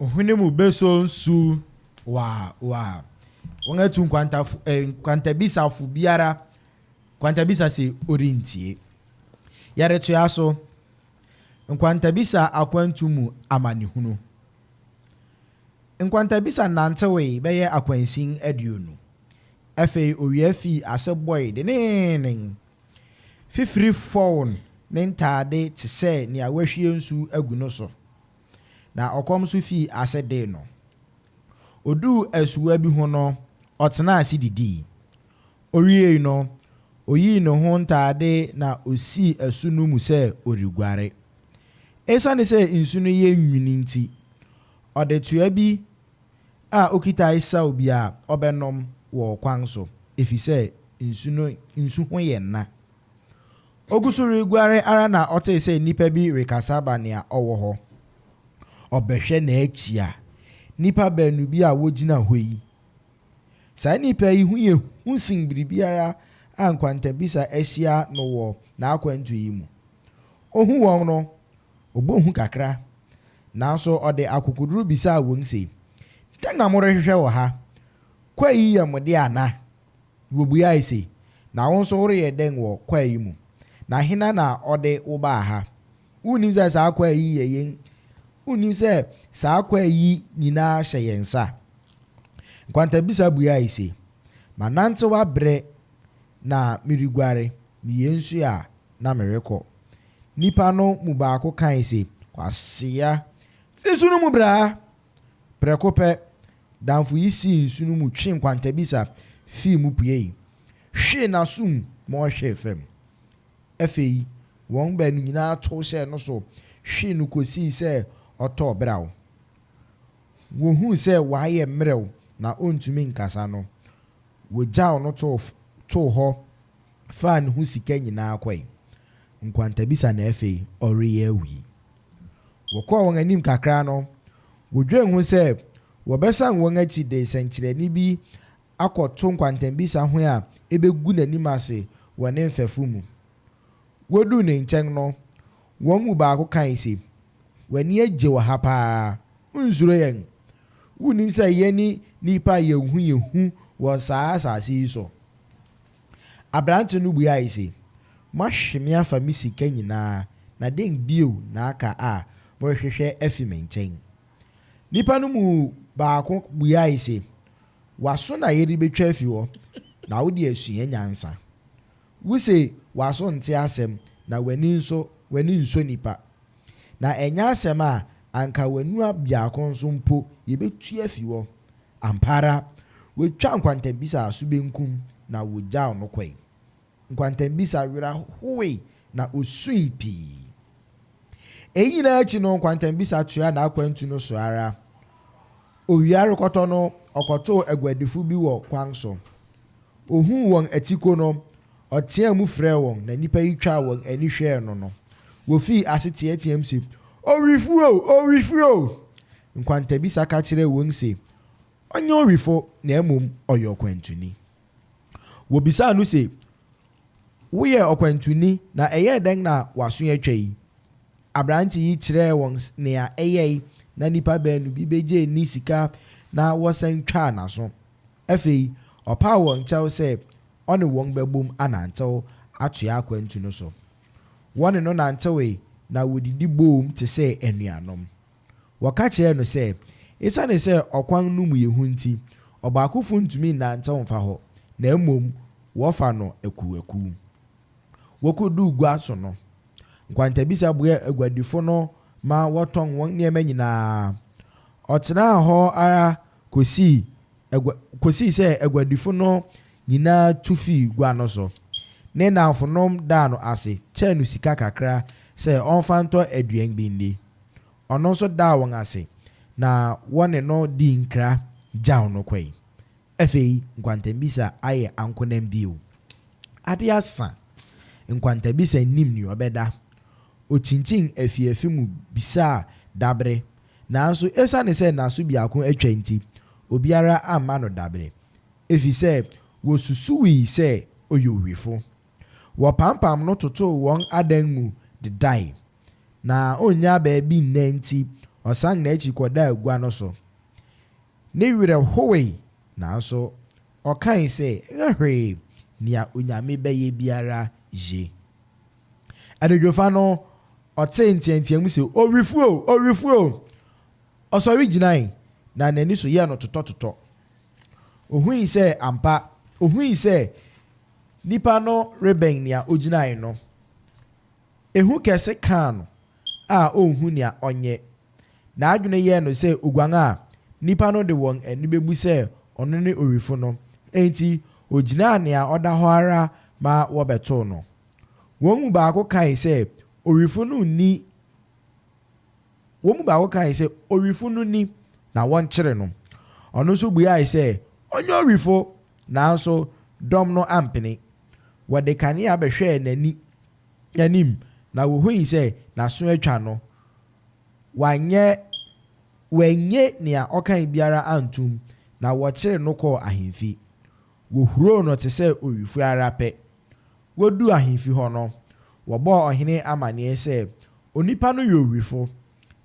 Ohene mu bɛsɔ nsu waa waa. Wɔatu nkwantafo eh, nkwantabisafo biara nkwantabisa se ɔrentie. Yɛretoa so. Nkwantabisa akwantu mu amanehunu. Nkwantabisa nantewee bɛyɛ akwansin 20. Afei owia fii ase bɔe denneennen. Fifiri fɔw ne ntade te sɛ nea wɔahwie nsu agu no so, na ɔkɔm nso fii ase dee no. Oduu asuwa bi ho no, ɔtenaa ase didii. Owiei no, oyii ne ho ntade na osii asu no mu sɛ ɔreguare. Esiane sɛ nsu no yɛ nwini nti, ɔde toa bi a okitae saw bi a ɔbɛnom wɔ ɔkwan so, efisɛ nsu no nsu ho yɛ nã. Ogu so reguare ara na ɔtee sɛ nnipa bi rekasa ba nea ɔwɔ hɔ. Ɔbɛhwɛ n'akyi a, nnipa baanu bi a wogyina hɔ yi. Saa nnipa yi ho yɛ hu sen biribiara a nkwantabisa ahyia no wɔ n'akwantu yi mu. Ohuu wɔn no, ɔbɔɔ hu kakra, nanso ɔde akokoduru bisaa wɔn se, Dɛn na morehwehwɛ wɔ ha? Kwae yi yɛ mo de ana? Wobuae se, Na wo nso woreyɛ dɛn wɔ kwae yi mu? Na hena na ɔde wo baa ha? Wunnim sɛ saa kwae yi yɛ yɛn Wunnim sɛ saa kwae yi nyinaa hyɛ yɛn nsa? Nkwantabisa buae se, Manantew abrɛ na mereguare, meyɛ nsu a, na merekɔ. Nnipa no mu baako kae se, Kwasea, fi nsu no mu bra! Prɛko pɛ, damfo yi sii nsu no mu twee nkwantabisa fii mu puei, hwee n'asom ma ɔhwee fam. Afei wɔn baanu nyinaa tow hyɛɛ no so hwee no kosii sɛ ɔtɔɔ beraw. Wohui sɛ wayɛ mmerɛw na ontumi nkasa no, wogyaw no too hɔ faa ne ho sika nyinaa kɔe. Nkwantabisa na afei ɔreyɛ awu yi. Wɔkɔɔ wɔn anim kakra no, wodwen ho sɛ wɔbɛsan wɔn akyi de sɛnkyerɛnne bi akɔto nkwantabisa ho a ebegu n'anim ase wɔ ne mfɛfo mu. Woduu ne nkyɛn no, wɔn mu baako kae se, W'ani agye wɔ ha paa. Wonsuro yɛn. Wunnim sɛ yɛne nnipa a yɛn ho yɛ hu wɔ saa asase yi so? Aberante no buae se, Moahwe me afa me sika nyinaa, na dɛn bio na aka a morehwehwɛ afi me nkyɛn? Nnipa no mu baako buae se, W'aso na yɛrebetwa afi hɔ, na wode asua nyansa. Wuse w'aso nte asɛm, na w'ani nso, w'ani nsɔ nnipa. Na ɛnyɛ asɛm a, anka w'aniwa biako nso mpo yebetu afi hɔ. Ampa ara, wotwaa nkwantabisa aso benkum na wogyaw no kɔe. Nkwantabisa werɛ howee na osui pii. Eyi nyinaa akyi no, Nkwantambisa toaa n'akwantu no so ara. Owia rekɔtɔ no, ɔkɔtoo aguadifo bi wɔ kwan so. Ohuu wɔn atiko no, ɔteɛɛ mu frɛɛ wɔn, na nnipa yi twaa wɔn ani hwɛɛ no no, wofii ase teɛteɛɛm se, Owifo o! Owifo o! Nkwantabisa ka kyerɛɛ wɔn se, Ɔnyɛ owifo, na mmom ɔyɛ ɔkwantuni. Wobisaa no se, Woyɛ ɔkwantuni, na ɛyɛɛ dɛn na w'aso atwa yi? Aberante yi kyerɛɛ wɔn nea ɛyɛe na nnipa baanu bi begyee ne sika na wɔsan twaa n'aso. Afei ɔpaw wɔn kyɛw sɛ ɔne wɔn bɛbom anantew atoa akwantu no so. Wɔne no nantewee na wodidi boom te sɛ anuanom. Wɔka kyerɛɛ no sɛ, esiane sɛ ɔkwan no mu yɛ hu nti, ɔbaakofo ntumi nnantew mfa hɔ, na mmom wɔfa no akuwakuw. Wokoduu gua so no, Nkwantabisa boaa aguadifo no ma wɔtɔn wɔn nneɛma nyinaa. Ɔtenaa hɔ ara kosii agua kosii sɛ aguadifo no nyinaa tu fii gua no so. Ne nnamfonom daa no ase kyɛɛ no sika kakra sɛ ɔmfa ntɔ aduan bi nni. Ɔno nso daa wɔn ase, na wɔne no dii nkra gyaw no kɔe. Afei Nkwantabisa ayɛ ankonam bio. Ade asa. Nkwantabisa nnim nea ɔbɛda. Okyinkyin afiafi mu bisaa dabere, nanso esiane sɛ n'aso biako atwa nti, obiara amma no dabere, efisɛ wosusuwii sɛ ɔyɛ owifo. Wɔpampam no totoo wɔn adan mu dedae, na onnya baabi nna nti, ɔsan n'akyi kɔdaa gua no so. Ne werɛ howee, nanso ɔkae sɛ, Ɛnyɛ hwee, nea Onyame bɛyɛ biara ye. Anadwofa no, ɔtee nteɛnteɛmu se, Owifo o! Owifo o! Ɔsɔre gyinae, na n'ani so yɛɛ no totɔtotɔ. Ohui sɛ ampa, ohui sɛ nipa no rebɛn nea ogyinae no. Ehu kɛse kaa no a onhu nea ɔnyɛ. N'adwene yɛɛ no sɛ oguan a, nnipa no de wɔn ani bebu sɛ ɔno ne owifo no. Enti ogyinaa nea ɔda hɔ ara ma wɔbɛtoo no. Wɔn mu baako kae sɛ, Owifo no nni Wɔn mu baako kae sɛ, Owifo no ni, na wɔnkyere no. Ɔno nso buae sɛ, Ɔnyɛ owifo! Nanso dɔm no ampene. Wɔde kanea bɛhwɛɛ n'ani n'anim, na wohui sɛ n'aso atwa no, Wanyɛ Wannye nea ɔkae biara antom, na wɔkyeree no kɔɔ ahemfi. Wohuroo no te sɛ owifo ara pɛ. Woduu ahemfi hɔ no, wɔbɔɔ ɔhene amanneɛ sɛ onipa no yɛ owifo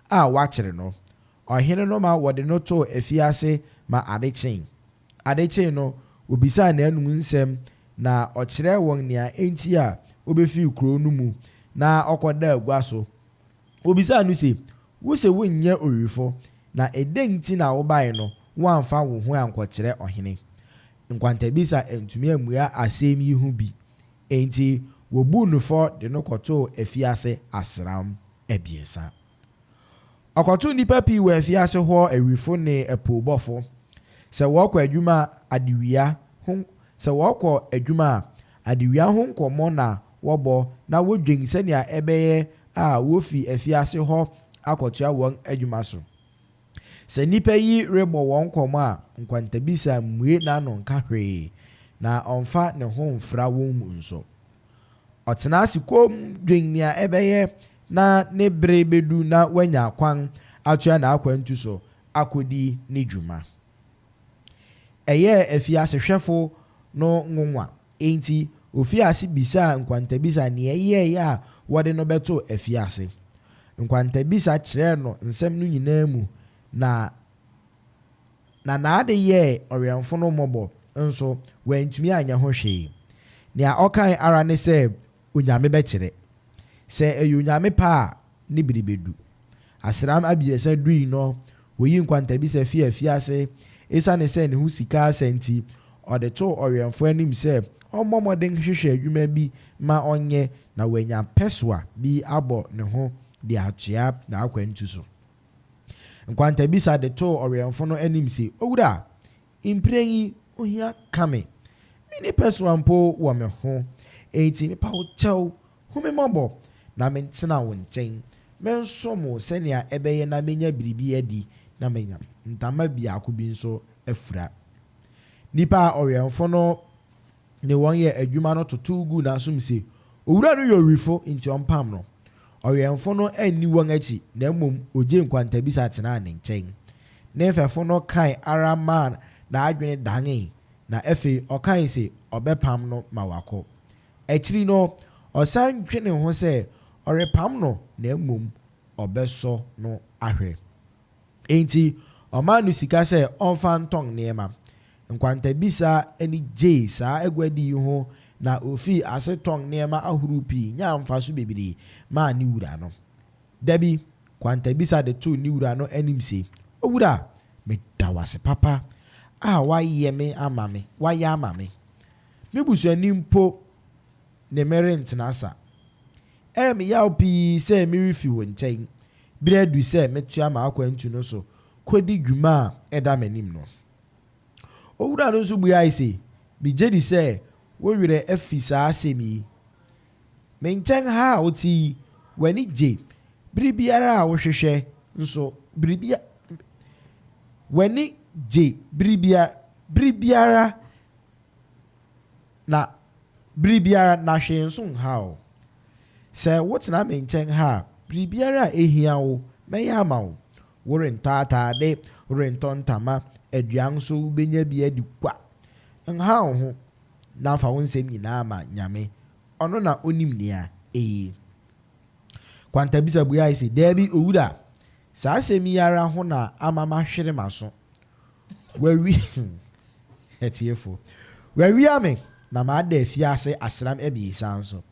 a wɔakyere no. Ɔhene no ma wɔde no too afiase ma ade kyee. Ade kyee no, wobisaa n'anom nsɛm na ɔkyerɛɛ wɔn nea enti a obefii kurow no mu na ɔkɔdaa gua so. Wobisaa no se, Wuse wonyɛ owifo, na ɛdɛn nti na wobae no woamfa wo ho ankɔkyerɛ ɔhene? Nkwantabisa antumi ammua asɛm yi ho bi, enti wobuu no fɔ de no kɔtoo afiase asram abiɛsa. Ɔkɔtoo nnipa pii wɔ afiase hɔ, awifo ne apoobɔfo. Sɛ wɔkɔ adwuma a, adewia ho sɛ wɔkɔ adwuma a, adewia ho nkɔmmɔ na wɔbɔ na wodwen sɛnea ɛbɛyɛ a wofi afiase hɔ akɔtoa wɔn adwuma so. Sɛ nnipa yi rebɔ wɔn nkɔmmɔ a, Nkwantabisa mmue n'ano nka hwee, na ɔmfa ne ho mfra wɔn mu nso. Ɔtena ase komm dwen nea ɛbɛyɛ na ne bere bedu na wanya kwan atoa n'akwantu so akodi ne dwuma. Ɛyɛɛ afiasehwɛfo no nwonwa, enti ofii ase bisaa Nkwantabisa nea ɛyɛe a wɔde no bɛtoo afiase. Nkwantabisa kyerɛɛ no nsɛm no nyinaa mu na Na n'ade yɛɛ ɔwɛmfo no mmɔbɔ nso, wantumi anyɛ ho hwee. Nea ɔkae ara ne sɛ Onyame bɛkyerɛ. Sɛ ɛyɛ Onyame pɛ a, ne bere bedu. Asram abiɛsa dui no, woyii Nkwantabisa fii afiase. Esiane sɛ ne ho sika asa nti, ɔde too ɔwɛmfo anim sɛ ɔmmɔ mmɔden nhwehwɛ adwuma bi ma ɔnyɛ na wanya pɛsoa bi abɔ ne ho de atoa n'akwantu so. Nkwantabisa de too ɔwɛmfo no anim se, Owura, mprɛn yi ohia ka me. Minni pɛsoa mpo wɔ me ho. Enti mepa wo kyɛw, hu me mmɔbɔ na mentena wo nkyɛn. Mensom wo sɛnea ɛbɛyɛ na menya biribi adi na manya ntama biako bi nso afura. Nnipa a ɔwɛmfo no ne wɔn yɛ adwuma no totow guu n'asom se, Owura no yɛ owifo, enti ɔmpam no. Ɔwɛmfo no anni wɔn akyi, na mmom ogyee nkwantabisa tenaa ne nkyɛn. Ne mfɛfo no kae ara maa n'adwene danee, na afei ɔkae se ɔbɛpam no ma wakɔ. Akyiri no, ɔsan dwenee ho sɛ ɔrepam no na mmom ɔbɛsɔ no ahwɛ. Enti ɔmaa no sika sɛ ɔmfa ntɔn nneɛma. Nkwantabisa ani gyee saa aguadi yi ho na ofii ase tɔn nneɛma ahorow pii nyaa mfaso bebree maa ne wura no. Da bi, Kwantabisa de too ne wura no anim se, Owura, meda wo ase papa a woayɛ me ama me, woayɛ ama me. Me busuani mpo ne me rentena sa. Ɛyɛ me yaw pii sɛ merefi wo nkyɛn. Bere adu sɛ metoa m'akwantu no so kodi dwuma a ɛda m'anim no. Owura no nso buae se, Migye di sɛ wo werɛ afi saa asɛm yi. Me nkyɛn ha a wote yi, w'ani gye bere biara a wohwehwɛ nso biribi w'ani gye bere biara Na biribiara, na hwee nso nhaw wo. Sɛ wotena me nkyɛn ha a, biribiara a ehia wo, mɛyɛ ama wo. Worentɔ atade, worentɔ ntama, aduan nso wubenya bi adi kwa. Nhaw wo ho, na fa wo nsɛm nyinaa ma Nyame. Ɔno na onim nea eye. Kwantabisa buae se, Dabi, owura, saa asɛm yi ara ho na ama mahwere m'aso. Wawi atiefo. Wawia me na mada afiase asram abiɛsa nso.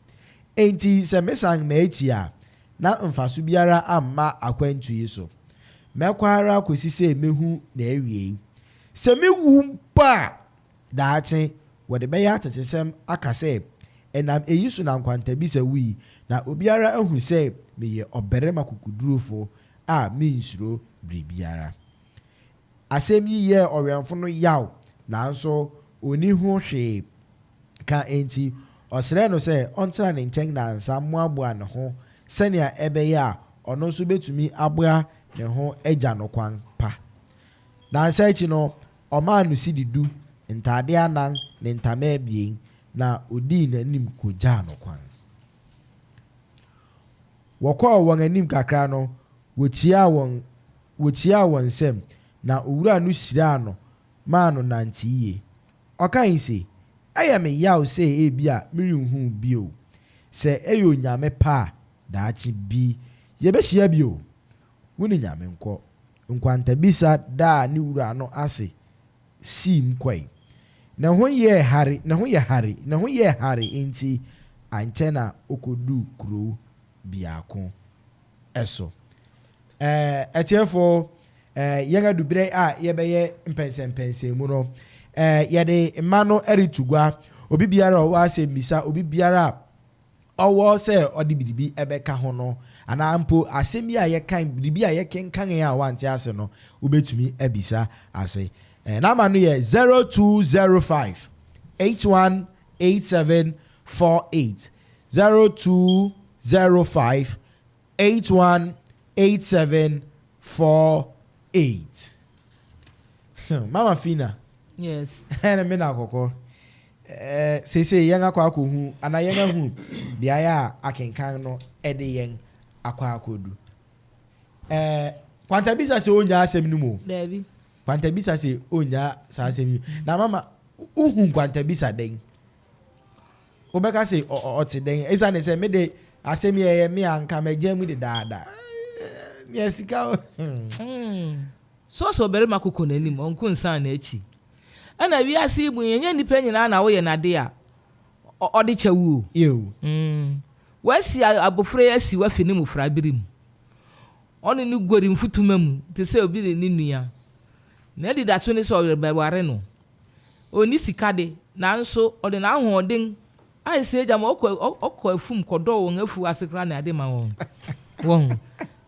Enti sɛ mesan m'akyi a, na mfaso biara amma akwantu yi so. Mɛkɔ ara kosi sɛ mehu n'awiei. Sɛ miwu mpo a, daakye wɔde bɛyɛ atetesɛm aka sɛ, 'Ɛnam eyi so na Nkwantabisa wui, na obiara ahu sɛ meyɛ ɔbarima kokodurufo a minsuro biribiara. Asɛm yi yɛɛ ɔwɛmfo no yaw, nanso onni ho hwee ka enti ɔsrɛɛ no sɛ ɔntena ne nkyɛn nnansa mmoaboa ne ho sɛnea ɛbɛyɛ a ɔno nso betumi aboa ne ho agya no kwan pa. Nnansa akyi no, ɔmaa no sidi du, ntade anan ne ntama abien, na odii n'anim kogyaa no kwan. Wɔkɔɔ wɔn anim kakra no, wokyiaa wɔn wokyiaa wɔn nsam, na owura no hyiraa no maa no nante yiye. Ɔkae se, Ɛyɛ me yaw sɛ ebia merenhu wo bio. Sɛ ɛyɛ Onyame pɛ a, daakye bi yɛbɛhyia bio. Wo ne Nyame nkɔ. Nkwantabisa daa ne wura no ase siim kɔe. Ne ho yɛɛ hare, ne ho yɛ hare, ne ho yɛɛ hare enti ankyɛ na okoduu kurow biako so. Ɛɛ, atiefo, ɛɛ, yɛn adu bere a yɛbɛyɛ mpɛnsɛmpɛnsɛn mu no. Ɛɛ, yɛde mma no reto gua. Obi biara a ɔwɔ asɛmmisa, obi biara a ɔwɔ sɛ ɔde biribi bɛka ho no, anaa mpo asɛm bi a yɛkan, biribi a yɛkenkan a wante ase no, wobɛtumi abisa ase. Ɛɛ, namba no yɛ 0205 8187 48 0205 8187 48. Mama Fina. Yes. Ɛna me na akɔkɔ. Ɛɛ seesei yɛn akɔ akɔhu anaa yɛn ahu beaeɛ a akenkan no ɛde yɛn akɔ akɔdu. Ɛɛ Kwantabisa sɛ ɔnnya asɛm no mu o. Daabi. Kwantabisa sɛ ɔnnya saa asɛm yi. Na mama wohu Nkwantabisa dɛn? Wobɛka sɛ ɔte dɛn? Esiane sɛ me de asɛm yi ɛyɛ me a nka magya mu dedaada. Nea sika o. So sɛ ɔbarima koko n'anim, ɔnko nsan n'akyi. Ɛna wiase yi mu yi, ɛnyɛ nnipa nyinaa na woyɛ no ade a, ɔde kyɛ wo o. Ew. Wasi abofra yi asi wafi ne mmofrabere mu. Ɔne no guare mfutuma mu te sɛ obi ne ne nua. N'anidaso ne sɛ ɔrebɛware no. Onni sika de, nanso ɔde n'ahoɔden ayɛ sɛ agya ma ɔkɔ ɔkɔ afum kɔdɔw wɔn afuw ase koraa ne ade ma wɔn. Wɔn.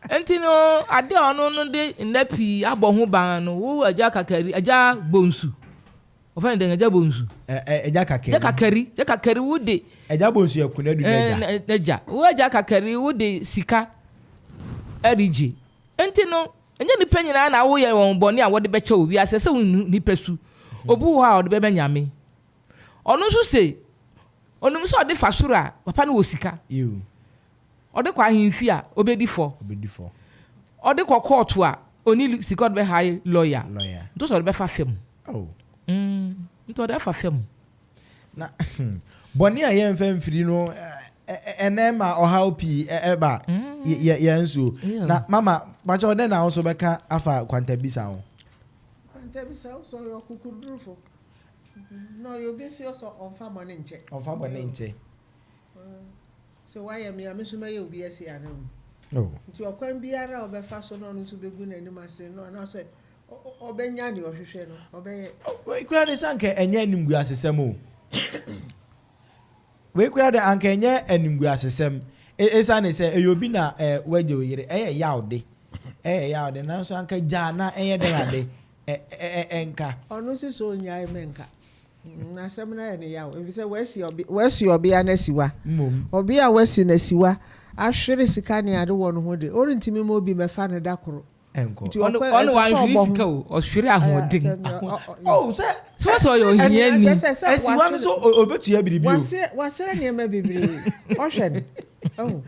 Enti no, ade a ɔno no de nna pii abɔ ho ban no, wo agya kakari, agya bonsu. Wɔfrɛ no dɛn? Agya bonsu. Agya kakari. Agya kakari, agya kakari wo de. Agya bonsu yɛ Konadu n'agya. N'agya. Wo agya kakari wo de sika. Ɛregye. Enti no, ɛnyɛ nnipa nyinaa na woyɛ wɔn bɔne a wɔde bɛkyɛ wo. Wiase, ɛsɛ sɛ wohu nnipa su. Obi wɔ hɔ a ɔde bɛma Nyame. Ɔno nso se, onim sɛ ɔde fa soro a, papa no wɔ sika. Ɔde kɔ ahemfie a, obedi fɔ. Ɔde kɔ kɔɔto a, onni sika a ɔde bɛhae lɔya. Nti ɔsɛ ɔde bɛfa fam. Nti ɔde afa fam. Na bɔne a yɛmfa mfiri no ɛnɛ ma ɔhaw pii ɛba yɛn so. Na mama, pakyɛ dɛn na wo nso bɛka afa kwantabisa ho? Kwantabisa, wo sɛ ɔyɛ ɔkokodurufo na ɔyɛ obi nso sɛ ɔmfa bɔne nkyɛ. Ɔmfa bɔne nkyɛ. Sɛ woayɛ me a, me nso mɛyɛ obi asi ano. Nti ɔkwan biara a ɔbɛfa so na ɔno nso bɛgu n'anim ase no anaasɛ ɔbɛnya nea ɔhwehwɛ no, ɔbɛyɛ. Wei koraa de sɛ anka ɛnyɛ animguasesɛm o. Wei koraa de anka ɛnyɛ animguasesɛm. Esiane sɛ ɛyɛ obi na wagye wo yere, ɛyɛ yaw de. Ɛyɛ yaw de, nanso anka gyaa na ɛnyɛ dɛn ade ɛnka. Ɔno nso sɛ ɔnnyae mɛnka. Asɛm no ayɛ no yaw efisɛ wasi wasi ɔbea no asiwa. Ɔbea a wasi no asiwa ahwere sika ne ade wɔ ne ho de, ɔrentumi mma obi mmɛfa no da koro. Nti ɔno ɔno wanhwere sika o, ɔhwere ahoɔden. Oh, sɛ so sɛ ɔyɛ ohiani. Asiwa no so obetua biribi o. Wasrɛ nneɛma bebree. Ɔhwɛ no. Oh.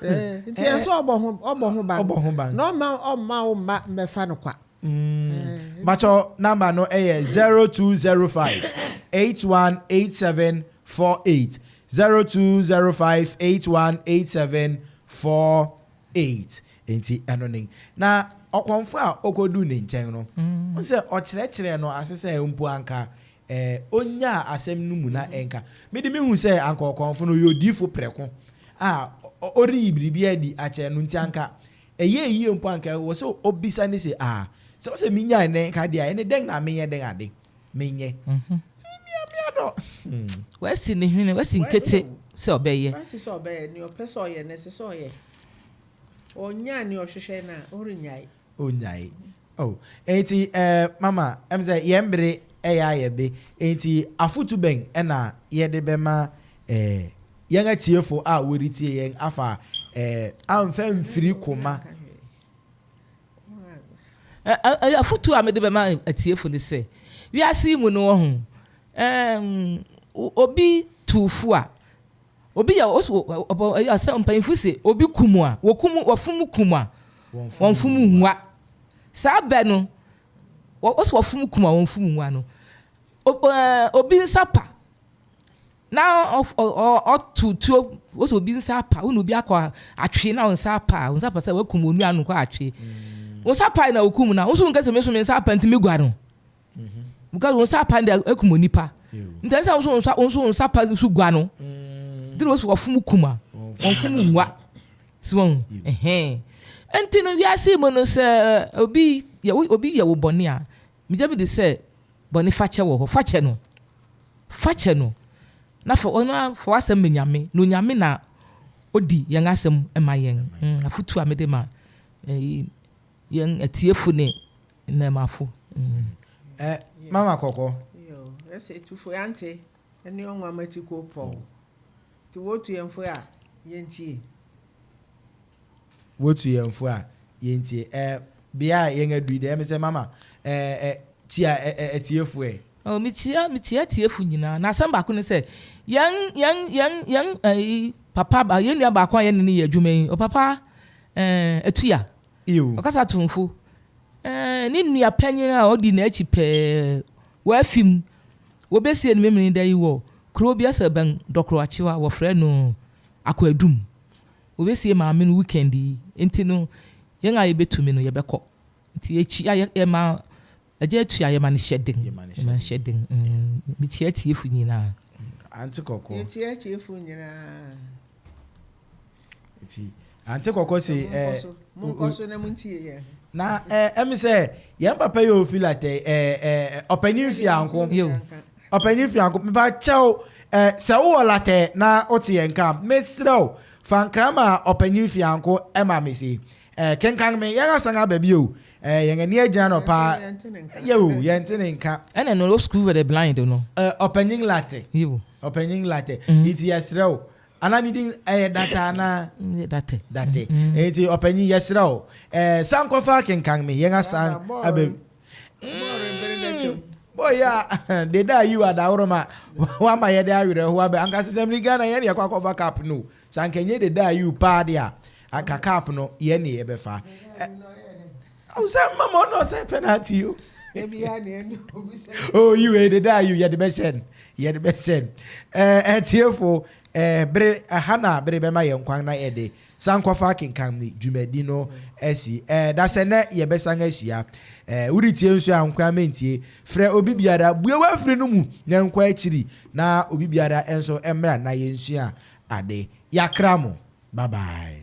Nti ɛsɛ ɔbɔ ho ɔbɔ ho ban. Ɔbɔ ho ban. Na ɔma ɔmma wo mma mmɛfa no kwa. Makyɛw number no yɛ 0205 8187 48 0205 8187 48 nti ɛno ne na ɔkɔmfo a ɔkɔduu ne nkyɛn no mm. sɛ ɔkyerɛkyerɛ no ase sɛ mpo anka eh, ɔnyaa asɛm no mu na ɛnka mede mehu sɛ anka ɔkɔmfo no ɔyɛ odiifo prɛko a ɔreyi biribi adi akyerɛ no nti anka Ɛyɛɛ yie mpo a anka ɛwɔ sɛ ɔbisa no se, Ah, sɛ wosɛ menyae nnɛ nka deɛ a, ɛnne dɛn na menyɛ dɛn ade? Menyɛ. Mia mia dɔ. Wasi ne hwene, wasi nkete sɛ ɔbɛyɛ. Wasi sɛ ɔbɛyɛ, nea ɔpɛ sɛ ɔyɛ no, ɛsɛ sɛ ɔyɛ. Ɔnyaa nea ɔhwehwɛ no a, ɔrennyae. Ɔnnyae. Oh, enti eh, mama, ɛm sɛ yɛn bere ɛyɛ ayɛ be, enti afotu bɛn na yɛde bɛma eh, yɛn atiefo a wɔretie yɛn afa eh, amfa mfiri koma. Afotu a mede bɛma atiefo ne sɛ, wiase yi mu no wɔho, eh, obi tu fo a, Obi yɛ osu ɔbɔ ɛyɛ sɛ mpanyinfo se obi kum a wɔkum wɔfom kum a wɔnfom ngua saa bɛ no wɔsi wɔfom kum a wɔnfom ngua no obi nsa pa na ɔto tuo wɔsi obi nsa apa wɔn obi akɔ atwe na wɔn nsa apa wɔn nsa apa sɛ wɔkum wɔn nua no kɔ atwe wɔn nsa pa na wɔkum na wɔn nso nkɛse mi nso mi nsa apa ntumi gua no. Because wo nsa apa no de akum onipa. Nti ɛsɛ sɛ wo nso wo nso nsa pa so gua no. Nti na wɔsi wɔfom kum a wɔfom ngua. Si wɔn ɛhɛn. Nti no wiase mu no sɛ obi yɛ obi yɛ wo bɔne a megye me di sɛ bɔne fakyɛ wɔ hɔ. Fakyɛ no. Fakyɛ no. Na fa ɔno fa w'asɛm ma Nyame. Na Onyame na odi yɛn asɛm ma yɛn. Afotu a mede ma Yɛn atiefo ne nnɛɛmafo. Ɛ mama kɔkɔ. Yo, ɛsɛ etufo yante ɛne ɔnwama ti ko pɔw. Ti wotu yɛn fo a yɛntie. Wotu yɛn fo a yɛntie. Ɛ bea a yɛn adu yi deɛ ɛmi sɛ mama ɛ ɛ kyia ɛ ɛ atiefo ɛ. Oh, mekyia mekyia atiefo nyinaa. Na asɛm baako ne sɛ yɛn yɛn yɛn yɛn ɛyi papa yɛn nua baako a yɛne no yɛ adwuma yi, ɔpapa ɛɛ atua. Ɔkasa tumfo. Ɛɛ, ne nua panyin a odi n'akyi pɛɛ wɔ afi mu. Wobesie no Memeneda yi wɔ kurow bi ase bɛn Dɔkoro-Akyew a wɔfrɛ no Akwadum. Wobesie maame no weekend yi, enti no yɛn a yebetumi no yɛbɛkɔ. Nti yɛkyia, yɛma Agya atua, yɛma no hyɛ den. Yɛma no hyɛ den. Mekyia atiefo nyinaa. Ante kɔkɔ. Yɛkyia atiefo nyinaa. Nti ante kɔkɔ se ɛ. Monkɔ so na montie yɛn. Na ɛ ɛmi sɛ yɛn papa yi ofi latɛ ɛ ɛ ɔpanyin fianko. Ɔpanyin fianko mepa kyɛw ɛ sɛ wowɔ latɛ na wote yɛn nka mesrɛ wo fa nkra ma ɔpanyin fianko ɛma me se ɛ kenkan me yɛn asan aba bio Eh, yɛn ani agyina no paa. Yɛ o, yɛnte ne nka. Ɛna no school for the blind no. Eh, ɔpanyin latte. Yiw. Ɔpanyin latte. Mm. Nti yɛsrɛ wo. Anaa ne din ɛyɛ Data anaa? Date. Date. Enti ɔpanyin yɛsrɛ wo, ɛɛ san kɔfa kenkan me yɛn asan abɛ. Boy a deda ayi wa daworo ma wama yɛde awerɛhoɔ abɛ anka sɛ sɛ Ghana yɛn yɛkɔ akɔfa cup no sɛ anka nyɛ deda ayi paa de a anka cup no yɛn ne yɛbɛfa. Awo sɛ mama ɔno ɔsɛ penalty o. Oh, yi wei deda ayi yɛde bɛhyɛ no yɛde bɛhyɛ no. Ɛɛ ɛtiefo ɛɛ bere ɛha na bere bɛma yɛn kwan na yɛde sankɔfa kenkan ne dwumadi no asi ɛɛ dasɛ nɛ yɛbɛsan ahyia ɛɛ woretie nso a nkwa mentie frɛ obi biara bue wafiri no mu na nkɔ akyiri na obi biara nso mmra na yɛnsua ade yakra mo. Bye bye.